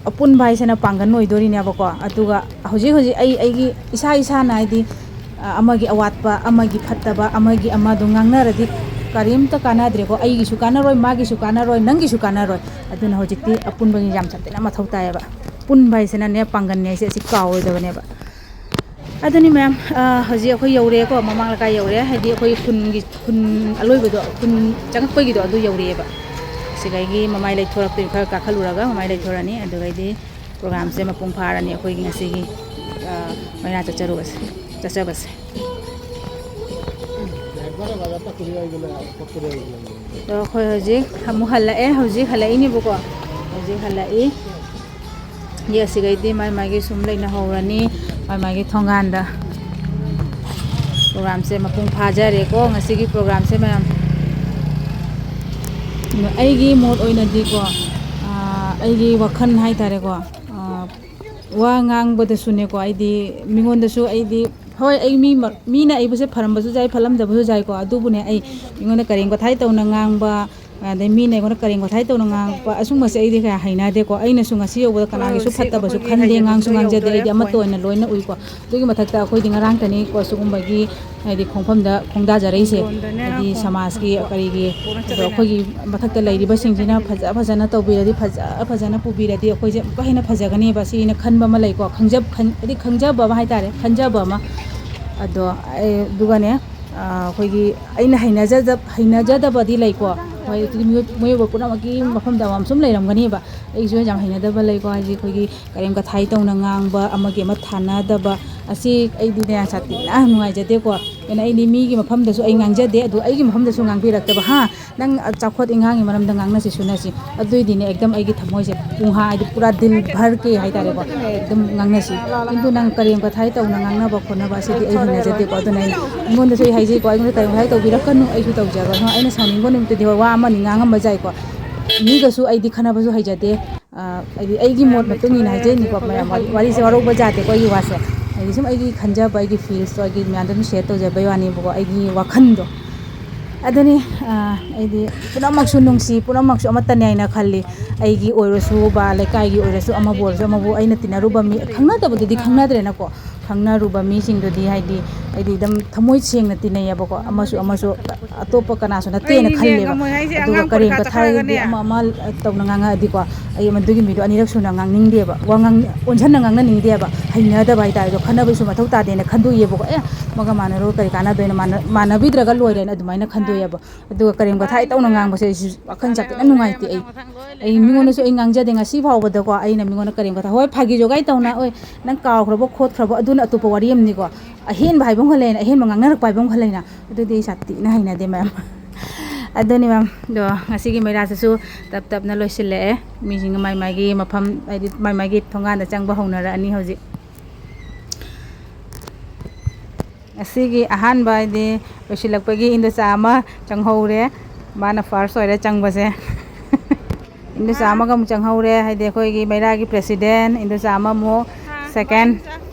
ꯑꯄꯨꯟꯕ ꯍꯥꯏꯁꯤꯅ ꯄꯥꯡꯒꯜ ꯑꯣꯏꯗꯣꯔꯤꯅꯦꯕꯀꯣ꯫ ꯑꯗꯨꯒ ꯍꯧꯖꯤꯛ ꯍꯧꯖꯤꯛ ꯑꯩ, ꯑꯩꯒꯤ ꯏꯁꯥ ꯏꯁꯥꯅ, ꯍꯥꯏꯗꯤ, ꯑ, ꯑꯃꯒꯤ ꯑꯋꯥꯠꯄ, ꯑꯃꯒꯤ ꯐꯠꯇꯕ, ꯑꯃꯒꯤ ꯑꯃꯗꯣ ꯉꯥꯡꯅꯔꯗꯤ ꯀꯔꯤꯝꯇ ꯀꯥꯟꯅꯗ꯭ꯔꯦꯀꯣ꯫ ꯑꯩꯒꯤꯁꯨ ꯀꯥꯟꯅꯔꯣꯏ, ꯃꯥꯒꯤꯁꯨ ꯀꯥꯟꯅꯔꯣꯏ, ꯅꯪꯒꯤꯁꯨ ꯀꯥꯟꯅꯔꯣꯏ꯫ ꯑꯗꯨꯅ ꯍꯧꯖꯤꯛꯇꯤ ꯑꯄꯨꯟꯕꯒꯤ ꯌꯥꯝ ꯁꯥꯊꯤꯅ ꯃꯊꯧ ꯇꯥꯏꯌꯦꯕ꯫ ꯄꯨꯟꯕ ꯍꯥꯏꯁꯤꯅꯅꯦ ꯄꯥꯡꯒꯜꯅꯦ ꯍꯥꯏꯁꯦ, ꯑꯁꯤ ꯀꯥꯎꯔꯣꯏꯗꯕꯅꯦꯕ꯫ ꯑꯗꯨꯅꯤ ꯃꯌꯥꯝ, ꯑ, ꯍꯧꯖꯤꯛ ꯑꯩꯈꯣꯏ ꯌꯧꯔꯦꯀꯣ, ꯃꯃꯥꯡ ꯂꯩꯀꯥꯏ ꯌꯧꯔꯦ, ꯍꯥꯏꯗꯤ ꯑꯩꯈꯣꯏ ꯈꯨꯟꯒꯤ, ꯈꯨꯟ ꯑꯂꯣꯏꯕꯗꯣ, ꯈꯨꯟ ꯆꯪꯉꯛꯄꯒꯤꯗꯣ ꯑꯗꯨ ꯌꯧꯔꯛꯑꯦꯕ꯫ ꯁꯤꯗꯒꯤ ꯃꯃꯥꯏ ꯂꯩꯊꯣꯔꯛꯇꯣꯏ, ꯈꯔ ꯀꯥꯈꯠꯂꯨꯔꯒ ꯃꯃꯥꯏ ꯂꯩꯊꯣꯔꯛꯑꯅꯤ, ꯑꯗꯨꯒꯩꯗꯤ programꯁꯦ ꯃꯄꯨꯡ ꯐꯥꯔꯅꯤ ꯑꯩꯈꯣꯏꯒꯤ ꯉꯁꯤꯒꯤ, ꯑ, ꯃꯩꯔꯥ ꯆꯠꯆꯔꯨꯕꯁꯦ, ꯆꯠꯆꯕꯁꯦ꯫ ꯑꯗꯣ ꯑꯩꯈꯣꯏ ꯍꯧꯖꯤꯛ ꯑꯃꯨꯛ ꯍꯜꯂꯛꯑꯦ, ꯍꯧꯖꯤꯛ ꯍꯜꯂꯛꯏꯅꯦꯕꯀꯣ, ꯍꯧꯖꯤꯛ ꯍꯜꯂꯛꯏ꯫ ꯌꯦ, ꯑꯁꯤꯈꯩꯗꯤ ꯃꯥꯏ ꯃꯥꯏꯒꯤ ꯁꯨꯝ ꯂꯩꯅꯍꯧꯔꯅꯤ, ꯃꯥꯏ ꯃꯥꯏꯒꯤ ꯊꯣꯡꯒꯥꯟꯗ꯫ ꯄ꯭ꯔꯣꯒ꯭ꯔꯥꯝꯁꯦ ꯃꯄꯨꯡ ꯐꯥꯖꯔꯦꯀꯣ, ꯉꯁꯤꯒꯤ ꯄ꯭ꯔꯣꯒ꯭ꯔꯥꯝꯁꯦ, ꯃꯌꯥꯝ꯫ ꯑꯩꯒꯤ ꯃꯣꯠ ꯑꯣꯏꯅꯗꯤꯀꯣ, ꯑꯥ, ꯑꯩꯒꯤ ꯋꯥꯈꯜ ꯍꯥꯏꯇꯥꯔꯦꯀꯣ, ꯑꯥ, ꯋꯥ ꯉꯥꯡꯕꯗꯁꯨꯅꯦꯀꯣ, ꯑꯩꯗꯤ ꯃꯤꯉꯣꯟꯗꯁꯨ ꯑꯩꯗꯤ, ꯍꯣꯏ, ꯑꯩ ꯃꯤ ꯃ-, ꯃꯤꯅ ꯑꯩꯕꯨꯁꯦ ꯐꯔꯝꯕꯁꯨ ꯌꯥꯏ, ꯐꯠꯂꯝꯗꯕꯁꯨ ꯌꯥꯏꯀꯣ, ꯑꯗꯨꯕꯨꯅꯦ, ꯑꯩ ꯃꯤꯉꯣꯟꯗ ꯀꯔꯦꯝ ꯀꯊꯥꯏ ꯇꯧꯅ ꯉꯥꯡꯕ, ꯑꯗꯩ ꯃꯤꯅ ꯑꯩꯉꯣꯟꯗ ꯀꯔꯦꯝ ꯀꯊꯥꯏ ꯇꯧꯅ ꯉꯥꯡꯉꯛꯄ, ꯑꯁꯨꯝꯕꯁꯦ ꯑꯩꯗꯤ ꯀꯌꯥ ꯍꯩꯅꯗꯦꯀꯣ꯫ ꯑꯩꯅꯁꯨ ꯉꯁꯤ ꯌꯧꯕꯗ ꯀꯅꯥꯒꯤꯁꯨ ꯐꯠꯇꯕꯁꯨ ꯈꯟꯗꯦ, ꯉꯥꯡꯁꯨ ꯉꯥꯡꯖꯗꯦ, ꯑꯩꯗꯤ ꯑꯃꯠꯇ ꯑꯣꯏꯅ ꯂꯣꯏꯅ ꯎꯏꯀꯣ꯫ ꯑꯗꯨꯒꯤ ꯃꯊꯛꯇ ꯑꯩꯈꯣꯏꯗꯤ ꯉꯔꯥꯡꯇꯅꯤꯀꯣ ꯁꯤꯒꯨꯝꯕꯒꯤ, ꯍꯥꯏꯗꯤ, ꯈꯣꯡꯐꯝꯗ ꯈꯣꯡꯗꯥꯖꯔꯛꯏꯁꯦ, ꯍꯥꯏꯗꯤ ꯁꯃꯥꯖꯀꯤ ꯀꯔꯤꯒꯤ, ꯑꯗꯣ ꯑꯩꯈꯣꯏꯒꯤ ꯃꯊꯛꯇ ꯂꯩꯔꯤꯕꯁꯤꯡꯁꯤꯅ ꯐꯖ ꯐꯖꯅ ꯇꯧꯕꯤꯔꯗꯤ, ꯐꯖ ꯐꯖꯅ ꯄꯨꯕꯤꯔꯗꯤ ꯑꯩꯈꯣꯏꯁꯦ ꯑꯃꯨꯛꯀ ꯍꯦꯟꯅ ꯐꯖꯒꯅꯦꯕ, ꯁꯤꯅ ꯈꯟꯕ ꯑꯃ ꯂꯩꯀꯣ, ꯈꯪꯖ-, ꯈꯟ-, ꯍꯥꯏꯗꯤ ꯈꯪꯖꯕ ꯑꯃ ꯍꯥꯏꯇꯥꯔꯦ, ꯈꯟꯖꯕ ꯑꯃ꯫ ꯑꯗꯣ ꯑꯩ, ꯑꯗꯨꯒꯅꯦ, ꯑꯩꯈꯣꯏꯒꯤ ꯑꯩꯅ ꯍꯩꯅꯖꯗ-, ꯍꯩꯅꯖꯗꯕꯗꯤ ꯂꯩꯀꯣ꯫ ꯍꯣꯏ, ꯑꯗꯨꯗꯤ ꯃꯤꯑꯣꯏ-, ꯃꯤꯑꯣꯏꯕ ꯄꯨꯝꯅꯃꯛꯀꯤ ꯃꯐꯝꯗ ꯑꯃꯃꯝ ꯁꯨꯝ ꯂꯩꯔꯝꯒꯅꯦꯕ꯫ ꯑꯩꯁꯨ ꯌꯥꯝ ꯍꯩꯅꯗꯕ ꯂꯩꯀꯣ, ꯍꯥꯏꯗꯤ ꯑꯩꯈꯣꯏꯒꯤ ꯀꯔꯦꯝ ꯀꯊꯥꯏ ꯇꯧꯅ ꯉꯥꯡꯕ, ꯑꯃꯒꯤ ꯑꯃ ꯊꯥꯅꯗꯕ, ꯑꯁꯤ ꯑꯩꯗꯤꯅꯦ ꯁꯥꯊꯤꯅ ꯅꯨꯡꯉꯥꯏꯖꯗꯦꯀꯣ꯫ ꯑꯗꯨꯅ ꯑꯩꯗꯤ ꯃꯤꯒꯤ ꯃꯐꯝꯗꯁꯨ ꯑꯩ ꯉꯥꯡꯖꯗꯦ, ꯑꯗꯨ ꯑꯩꯒꯤ ꯃꯐꯝꯗꯁꯨ ꯉꯥꯡꯕꯤꯔꯛꯇꯕ, ꯍꯥ? ꯅꯪ ꯆꯥꯎꯈꯠ ꯏꯟꯈꯥꯡꯒꯤ ꯃꯔꯝꯗ ꯉꯥꯡꯅꯁꯤ ꯁꯨꯅꯁꯤ, ꯑꯗꯨꯏꯗꯤꯅꯦ ꯑꯦꯛꯗꯝ ꯑꯩꯒꯤ ꯊꯃꯣꯏꯁꯦ ꯄꯨꯡꯍꯥ, ꯍꯥꯏꯗꯤ ꯄꯨꯔꯥ ꯗꯤꯜ ꯚꯔ ꯀꯦ ꯍꯥꯏꯇꯥꯔꯦꯀꯣ, ꯑꯗꯨꯝ ꯉꯥꯡꯅꯁꯤ꯫ ꯀꯤꯟꯇꯨ ꯅꯪ ꯀꯔꯦꯝ ꯀꯊꯥꯏ ꯇꯧꯅ ꯉꯥꯡꯅꯕ ꯈꯣꯠꯅꯕ ꯑꯁꯤꯗꯤ ꯑꯩ ꯍꯩꯅꯖꯗꯦꯀꯣ꯫ ꯑꯗꯨꯅ ꯑꯩꯅ, ꯑꯩꯉꯣꯟꯗꯁꯨ ꯑꯩ ꯍꯥꯏꯖꯩꯀꯣ, ꯑꯩꯉꯣꯟꯗ ꯀꯔꯦꯝ ꯀꯊꯥꯏ ꯇꯧꯕꯤꯔꯛꯀꯅꯨ, ꯑꯩꯁꯨ ꯇꯧꯖꯔꯣꯏ꯫ ꯍꯣꯏ, ꯑꯩꯅ ꯁꯥꯎꯅꯤꯡꯕ ꯅꯨꯃꯤꯠꯇꯨꯗꯤ ꯍꯣꯏ ꯋꯥ ꯑꯃꯅꯤ ꯉꯥꯡꯉꯝꯕ ꯌꯥꯏꯀꯣ, ꯃꯤꯒꯁꯨ ꯑꯩꯗꯤ ꯈꯟꯅꯕꯁꯨ ꯍꯩꯖꯗꯦ꯫ ꯑ, ꯍꯥꯏꯗꯤ ꯑꯩꯒꯤ ꯃꯣꯠ ꯃꯇꯨꯡ ꯏꯟꯅ ꯍꯥꯏꯖꯩꯅꯤꯀꯣ, ꯃꯌꯥꯝ ꯋꯥꯔꯤ-, ꯋꯥꯔꯤꯁꯦ ꯋꯥꯔꯧꯕ ꯌꯥꯗꯦꯀꯣ, ꯑꯩꯒꯤ ꯋꯥꯁꯦ꯫ ꯍꯥꯏꯗꯤ ꯁꯨꯝ ꯑꯩꯒꯤ ꯈꯟꯖꯕ, ꯑꯩꯒꯤ ꯐꯤꯜꯁꯇꯣ ꯑꯩꯒꯤ ꯃꯌꯥꯝꯗ ꯑꯗꯨꯝ ꯁꯦꯌꯔ ꯇꯧꯖꯕꯩ ꯋꯥꯅꯦꯕꯀꯣ, ꯑꯩꯒꯤ ꯋꯥꯈꯜꯗꯣ꯫ ꯑꯗꯨꯅꯤ, ꯑ, ꯑꯩꯗꯤ ꯄꯨꯝꯅꯃꯛꯁꯨ ꯅꯨꯡꯁꯤ, ꯄꯨꯝꯅꯃꯛꯁꯨ ꯑꯃꯠꯇꯅꯦ ꯍꯥꯏꯅ ꯈꯜꯂꯤ꯫ ꯑꯩꯒꯤ ꯑꯣꯏꯔꯁꯨ ꯕꯥ, ꯂꯩꯀꯥꯏꯒꯤ ꯑꯣꯏꯔꯁꯨ, ꯑꯃꯕꯨ ꯑꯣꯏꯔꯁꯨ, ꯑꯃꯕꯨ, ꯑꯩꯅ ꯇꯤꯟꯅꯔꯨꯕ ꯃꯤ, ꯈꯪꯅꯗꯕꯗꯨꯗꯤ ꯈꯪꯅꯗ꯭ꯔꯦꯅꯀꯣ꯫ ꯈꯪꯅꯔꯨꯕ ꯃꯤꯁꯤꯡꯗꯨꯗꯤ, ꯍꯥꯏꯗꯤ, ꯑꯩꯗꯤ ꯑꯗꯨꯝ ꯊꯃꯣꯏ ꯁꯦꯡꯅ ꯇꯤꯟꯅꯩꯌꯦꯕꯀꯣ, ꯑꯃꯁꯨ ꯑꯃꯁꯨ ꯑꯇꯣꯞꯄ ꯀꯅꯥꯁꯨ ꯅꯠꯇꯦꯅ ꯑꯩꯅꯦ ꯈꯜꯂꯦꯕ꯫ ꯉꯝꯃꯣꯏ ꯍꯥꯏꯁꯦ, ꯑꯗꯨꯒ ꯑꯉꯥꯡ ꯀꯔꯦꯝ ꯄꯣꯔꯤꯈꯥ ꯀꯊꯥꯏꯗꯤ ꯆꯠꯈ꯭ꯔꯒꯅꯦ꯫ ꯑꯃ ꯑꯃ ꯇꯧꯅ ꯉꯥꯡꯉꯛꯑꯗꯤꯀꯣ, ꯑꯩ ꯃꯗꯨꯒꯤ ꯃꯤꯗꯣ ꯑꯅꯤꯔꯛ ꯁꯨꯅ ꯉꯥꯡꯅꯤꯡꯗꯦꯕ, ꯋꯥ ꯉꯥꯡ-, ꯑꯣꯟꯁꯟꯅ ꯉꯥꯡꯅꯅꯤꯡꯗꯦꯕ, ꯍꯩꯅꯗꯕ ꯍꯥꯏꯇꯥꯔꯦ꯫ ꯑꯗꯣ ꯈꯟꯅꯕꯁꯨ ꯃꯊꯧ ꯇꯥꯗꯦꯅ ꯈꯟꯗꯣꯛꯑꯦꯕꯀꯣ꯫ ꯑꯦ, ꯃꯒ ꯃꯥꯟꯅꯔꯨ ꯀꯔꯤ ꯀꯥꯟꯅꯗꯣꯏꯅꯣ, ꯃꯥꯟꯅ-, ꯃꯥꯟꯅꯕꯤꯗ꯭ꯔꯒ ꯂꯣꯏꯔꯦꯅ ꯑꯗꯨꯃꯥꯏꯅ ꯈꯟꯗꯣꯛꯑꯦꯕ꯫ ꯑꯗꯨꯒ ꯀꯔꯦꯝ ꯀꯊꯥꯏ ꯇꯧꯅ ꯉꯥꯡꯕꯁꯦ ꯑꯩꯁꯨ ꯋꯥꯈꯜ ꯆꯥꯛꯇꯅ ꯅꯨꯡꯉꯥꯏꯇꯦ꯫ ꯑꯩ, ꯑꯩ ꯃꯤꯉꯣꯟꯗꯁꯨ ꯑꯩ ꯉꯥꯡꯖꯗꯦ ꯉꯁꯤ ꯐꯥꯎꯕꯗꯀꯣ꯫ ꯑꯩꯅ ꯃꯤꯉꯣꯟꯗ ꯀꯔꯦꯝ ꯀꯊꯥꯏ, ꯍꯣꯏ, ꯐꯥꯒꯤ ꯖꯣꯒꯥꯏ ꯇꯧꯅ, ꯍꯣꯏ, ꯅꯪ ꯀꯥꯎꯈ꯭ꯔꯕ ꯈꯣꯠꯈ꯭ꯔꯕ ꯑꯗꯨꯅ ꯑꯇꯣꯞꯄ ꯋꯥꯔꯤ ꯑꯃꯅꯤꯀꯣ꯫ ꯑꯍꯦꯟꯕ ꯍꯥꯏꯕ ꯑꯃꯈꯛ ꯂꯩꯅ, ꯑꯍꯦꯟꯕ ꯉꯥꯡꯅꯔꯛꯄ ꯍꯥꯏꯕ ꯑꯃꯈꯛ ꯂꯩꯅ, ꯑꯗꯨꯗꯤ ꯑꯩ ꯁꯥꯊꯤꯅ ꯍꯩꯅꯗꯦ ꯃꯌꯥꯝ꯫ ꯑꯗꯨꯅꯤ ꯃꯦꯝ꯫ ꯑꯗꯣ ꯉꯁꯤꯒꯤ ꯃꯩꯔꯥꯁꯤꯁꯨ ꯇꯞ ꯇꯞꯅ ꯂꯣꯏꯁꯤꯜꯂꯛꯑꯦ꯫ ꯃꯤꯁꯤꯡ ꯃꯥꯏ ꯃꯥꯏꯒꯤ ꯃꯐꯝ, ꯍꯥꯏꯗꯤ ꯃꯥꯏ ꯃꯥꯏꯒꯤ ꯊꯣꯡꯒꯥꯟꯗ ꯆꯪꯕ ꯍꯧꯅꯔꯛꯑꯅꯤ ꯍꯧꯖꯤꯛ꯫ ꯉꯁꯤꯒꯤ ꯑꯍꯥꯟꯕ, ꯍꯥꯏꯗꯤ ꯂꯣꯏꯁꯤꯜꯂꯛꯄꯒꯤ ꯏꯟꯗꯣꯆꯥ ꯑꯃ ꯆꯪꯍꯧꯔꯦ꯫ ꯃꯥꯅ ꯐꯥꯔꯁ ꯑꯣꯏꯔꯦ ꯆꯪꯕꯁꯦ꯫ ꯏꯟꯗꯣꯆꯥ ꯑꯃꯒ ꯑꯃꯨꯛ ꯆꯪꯍꯧꯔꯦ, ꯍꯥꯏꯗꯤ ꯑꯩꯈꯣꯏꯒꯤ ꯃꯩꯔꯥꯒꯤ ꯄ꯭ꯔꯦꯁꯤꯗꯦꯟ ꯏꯟꯗꯣꯆꯥ ꯑꯃꯃꯨꯛ, ꯁꯦꯀꯦꯟ,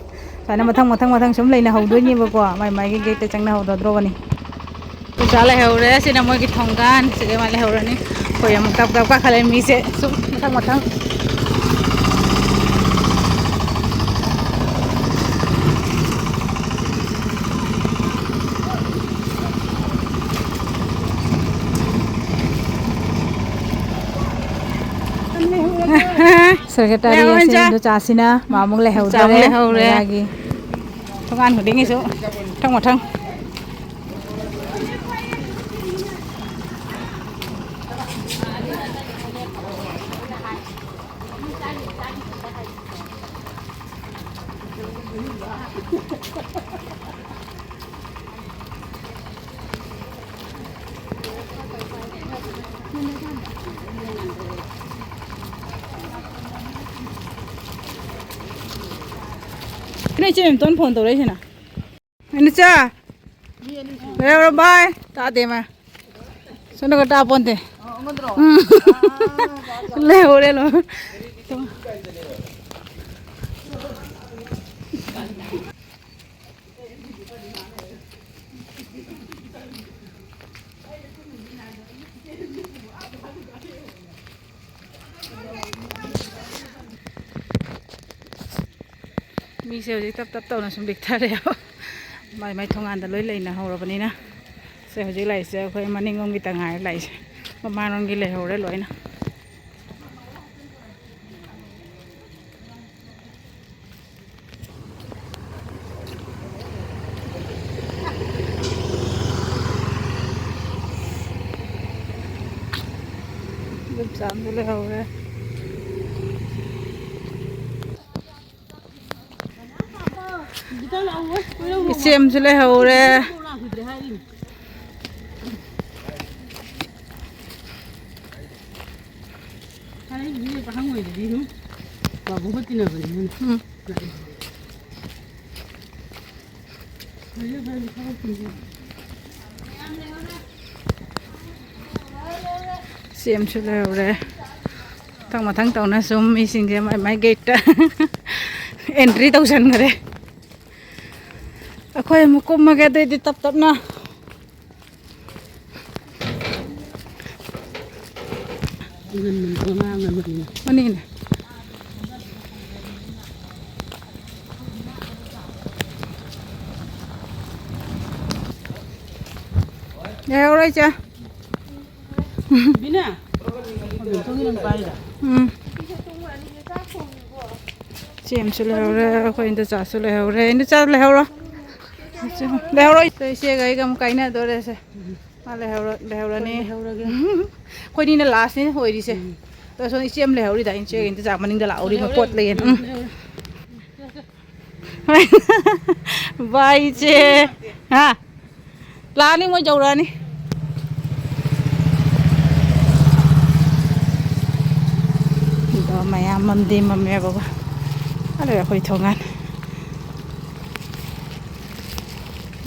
ꯁꯨꯃꯥꯏꯅ ꯃꯊꯪ ꯃꯊꯪ ꯃꯊꯪ ꯁꯨꯝ ꯂꯩꯅꯍꯧꯗꯣꯏꯅꯦꯕꯀꯣ, ꯃꯥꯏ ꯃꯥꯏꯒꯤ ꯒꯦꯠꯇ ꯆꯪꯅꯍꯧꯗꯗ꯭ꯔꯣꯕꯅꯤ꯫ ꯏꯟꯗꯣꯆꯥ ꯂꯩꯍꯧꯔꯦ, ꯁꯤꯅ ꯃꯣꯏꯒꯤ ꯊꯣꯡꯒꯥꯟ, ꯁꯤꯗ ꯃꯥ ꯂꯩꯍꯧꯔꯅꯤ꯫ ꯑꯩꯈꯣꯏ ꯑꯃꯨꯛ ꯇꯞ ꯇꯞ ꯀꯥꯈꯠꯂꯛꯑꯦ ꯃꯤꯁꯦ ꯁꯨꯝ ꯃꯊꯪ ꯃꯊꯪ꯫ ꯁꯦꯀ꯭ꯔꯦꯇꯥꯔꯤ ꯂꯩꯍꯧꯔꯦ, ꯑꯁꯤ ꯏꯟꯗꯣꯆꯥ꯫ ꯏꯟꯗꯣꯆꯥꯁꯤꯅ ꯃꯥꯃꯨꯛ ꯏꯟꯗꯣꯆꯥ ꯑꯃꯨꯛ ꯂꯩꯍꯧꯗꯣꯔꯦ ꯂꯩꯍꯧꯔꯦ꯫ ꯃꯩꯔꯥꯒꯤ꯫ ꯊꯣꯡꯒꯥꯟ ꯈꯨꯗꯤꯡꯒꯤꯁꯨ ꯃꯊꯪ ꯃꯊꯪ꯫ ꯀꯩꯅꯣ ꯏꯆꯦ ꯃꯦꯝꯇꯣꯟ ꯐꯣꯟ ꯇꯧꯔꯛꯏꯁꯤꯅ? ꯏꯅꯨꯆꯥ, ꯂꯩꯍꯧꯔꯣ ꯚꯥꯏ꯫ ꯇꯥꯗꯦ ꯃꯥ꯫ ꯁꯣꯝꯗꯒ ꯇꯥꯄꯣꯟꯇꯦ꯫ ꯎꯝ꯫ ꯂꯩꯍꯧꯔꯦ ꯂꯣꯏ꯫ ꯃꯤꯁꯦ ꯍꯧꯖꯤꯛ ꯇꯞ ꯇꯞ ꯇꯧꯅ ꯁꯨꯝ ꯂꯤꯛꯊꯔꯛꯑꯦꯕ꯫ ꯃꯥꯏ ꯃꯥꯏ ꯊꯣꯡꯒꯥꯟꯗ ꯂꯣꯏ ꯂꯩꯅꯍꯧꯔꯕꯅꯤꯅ꯫ ꯁꯦ ꯍꯧꯖꯤꯛ ꯂꯥꯛꯏꯁꯦ ꯑꯩꯈꯣꯏ ꯃꯅꯤꯡꯂꯣꯝꯒꯤꯇ ꯉꯥꯏꯔꯦ ꯂꯥꯛꯏꯁꯦ꯫ ꯃꯃꯥꯡꯂꯣꯝꯒꯤ ꯂꯩꯍꯧꯔꯦ ꯂꯣꯏꯅ꯫ ꯏꯆꯦ ꯑꯃꯁꯨ ꯂꯩꯍꯧꯔꯦ꯫ ꯏꯆꯦ ꯑꯃꯁꯨ ꯂꯩꯍꯧꯔꯦ꯫ ꯑꯩ ꯄꯥꯈꯪ ꯑꯣꯏꯗꯗꯤ ꯑꯗꯨꯝ ꯕꯥꯕꯨꯒ ꯇꯤꯟꯅꯕꯅꯤꯅ꯫ ꯎꯝ꯫ ꯁꯤ ꯑꯃꯁꯨ ꯂꯩꯍꯧꯔꯦ꯫ ꯃꯊꯪ ꯃꯊꯪ ꯇꯧꯅ ꯁꯨꯝ ꯃꯤꯁꯤꯡꯁꯦ ꯃꯥꯏ ꯃꯥꯏ ꯒꯦꯠꯇ ꯑꯦꯟꯇ꯭ꯔꯤ ꯇꯧꯁꯟꯈ꯭ꯔꯦ꯫ ꯑꯩꯈꯣꯏ ꯑꯃꯨꯛ ꯀꯨꯝꯃꯒꯦ ꯑꯗꯩꯗꯤ ꯇꯞ ꯇꯞꯅ꯫ ꯑꯅꯤꯅꯦ꯫ ꯌꯥꯍꯧꯔꯣꯏ ꯏꯆꯦ꯫ ꯕꯤꯅꯥ, ꯕꯦꯝꯇꯣꯟꯒꯤ ꯅꯪ ꯄꯥꯏꯔꯤꯔꯥ? ꯎꯝ꯫ ꯏꯆꯦ ꯑꯃꯁꯨ ꯂꯩꯍꯧꯔꯦ, ꯑꯩꯈꯣꯏ ꯏꯟꯗꯣꯆꯥꯁꯨ ꯂꯩꯍꯧꯔꯦ꯫ ꯏꯟꯗꯣꯆꯥ ꯂꯩꯍꯧꯔꯣ꯫ ꯂꯩꯍꯧꯔꯣ꯫ ꯏꯆꯦꯒ ꯑꯩꯒ ꯑꯃꯨꯛ ꯀꯥꯏꯅꯗꯣꯔꯦꯁꯦ꯫ ꯃꯥ ꯂꯩꯍꯧꯔ-, ꯂꯩꯍꯧꯔꯅꯤ꯫ ꯂꯩꯍꯧꯔꯒꯦ꯫ ꯑꯩꯈꯣꯏꯅꯤꯅ ꯂꯥꯁꯅꯦ ꯑꯣꯏꯔꯤꯁꯦ꯫ ꯎꯝ꯫ ꯑꯗꯣ ꯁꯣꯝ ꯏꯆꯦ ꯑꯃ ꯂꯩꯍꯧꯔꯤꯗꯥꯏ? ꯏꯆꯦꯒ ꯏꯟꯗꯣꯆꯥ ꯃꯅꯤꯡꯗ ꯂꯥꯛꯍꯧꯔꯤ, ꯂꯩꯍꯧꯔꯦ꯫ ꯄꯣꯠ ꯂꯩꯌꯦꯅ꯫ ꯎꯝ꯫ ꯎꯝ꯫ ꯂꯩꯍꯧꯔꯦ꯫ ꯕꯥꯏ ꯏꯆꯦ꯫ ꯍꯥ? ꯂꯥꯛꯑꯅꯤ, ꯃꯣꯏ ꯌꯧꯔꯛꯑꯅꯤ꯫ ꯑꯗꯣ ꯃꯌꯥꯝ ꯃꯝꯗꯤ ꯃꯝꯃꯦꯕꯀꯣ꯫ ꯑꯗꯣ ꯑꯩꯈꯣꯏ ꯊꯣꯡꯒꯥꯟ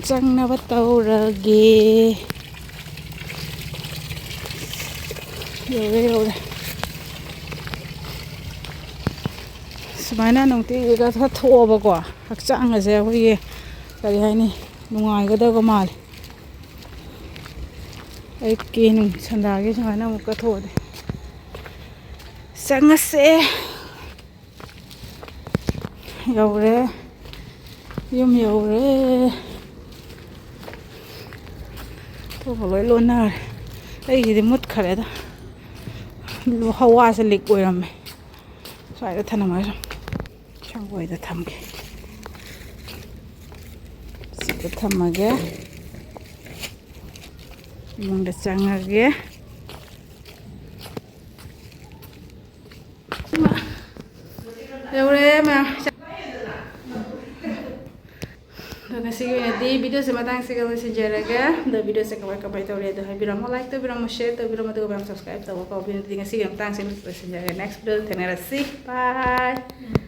ꯆꯪꯅꯕ ꯇꯧꯔꯒꯦ꯫ ꯌꯧꯔꯦ, ꯌꯧꯔꯦ꯫ ꯁꯨꯃꯥꯏꯅ ꯅꯨꯡꯇꯤꯒꯤ ꯈꯔ ꯊꯣꯛꯑꯕꯀꯣ, ꯍꯛꯆꯥꯡ ꯑꯁꯦ ꯑꯩꯈꯣꯏꯒꯤ, ꯀꯔꯤ ꯍꯥꯏꯅꯤ, ꯅꯨꯡꯉꯥꯏꯒꯗꯕ ꯃꯥꯜꯂꯦ꯫ ꯑꯌꯨꯛꯀꯤ ꯅꯨꯡ-, ꯁꯟꯗꯥꯒꯤ ꯁꯨꯃꯥꯏꯅ ꯑꯃꯨꯛꯀ ꯊꯣꯛꯑꯗꯤ꯫ ꯆꯪꯉꯁꯦ꯫ ꯌꯧꯔꯦ꯫ ꯌꯨꯝ ꯌꯧꯔꯦ꯫ ꯊꯣꯡꯒ ꯂꯣꯏ ꯂꯣꯟꯅꯔꯦ꯫ ꯑꯩꯒꯤꯗꯤ ꯃꯨꯠꯈ꯭ꯔꯦꯗ꯫ ꯍꯋꯥꯁꯦ ꯂꯤꯛ ꯑꯣꯏꯔꯝꯃꯦ꯫ ꯁ꯭ꯋꯥꯏꯗ ꯊꯅꯝꯃꯒ ꯁꯨꯝ ꯁꯪꯒꯣꯏꯗ ꯊꯝꯒꯦ꯫ ꯁꯤꯗ ꯊꯝꯃꯒꯦ꯫ ꯏꯃꯨꯡꯗ ꯆꯪꯉꯒꯦ꯫ ꯌꯧꯔꯦ ꯃꯌꯥꯝ꯫ ꯑꯗꯣ ꯉꯁꯤꯒꯤ ꯑꯣꯏꯅꯗꯤ videoꯁꯦ ꯃꯇꯥꯡꯁꯤꯒ ꯂꯣꯏꯁꯤꯟꯖꯔꯒꯦ꯫ ꯑꯗꯣ videoꯁꯦ ꯀꯃꯥꯏ ꯀꯃꯥꯏ ꯇꯧꯔꯦ ꯑꯗꯣ ꯍꯥꯏꯕꯤꯔꯝꯃꯣ, like ꯇꯧꯕꯤꯔꯝꯃꯣ, share ꯇꯧꯕꯤꯔꯝꯃꯣ, ꯑꯗꯨꯒ ꯃꯌꯥꯝ subscribe ꯇꯧꯕ ꯀꯥꯎꯕꯤꯅꯨ꯫ ꯑꯗꯨꯗꯤ ꯉꯁꯤꯒꯤ ꯃꯇꯥꯡꯁꯤꯒ ꯂꯣꯏꯁꯤꯟꯖꯔꯒꯦ꯫ Next videoꯗ ꯊꯦꯡꯅꯔꯁꯤ꯫ Bye꯫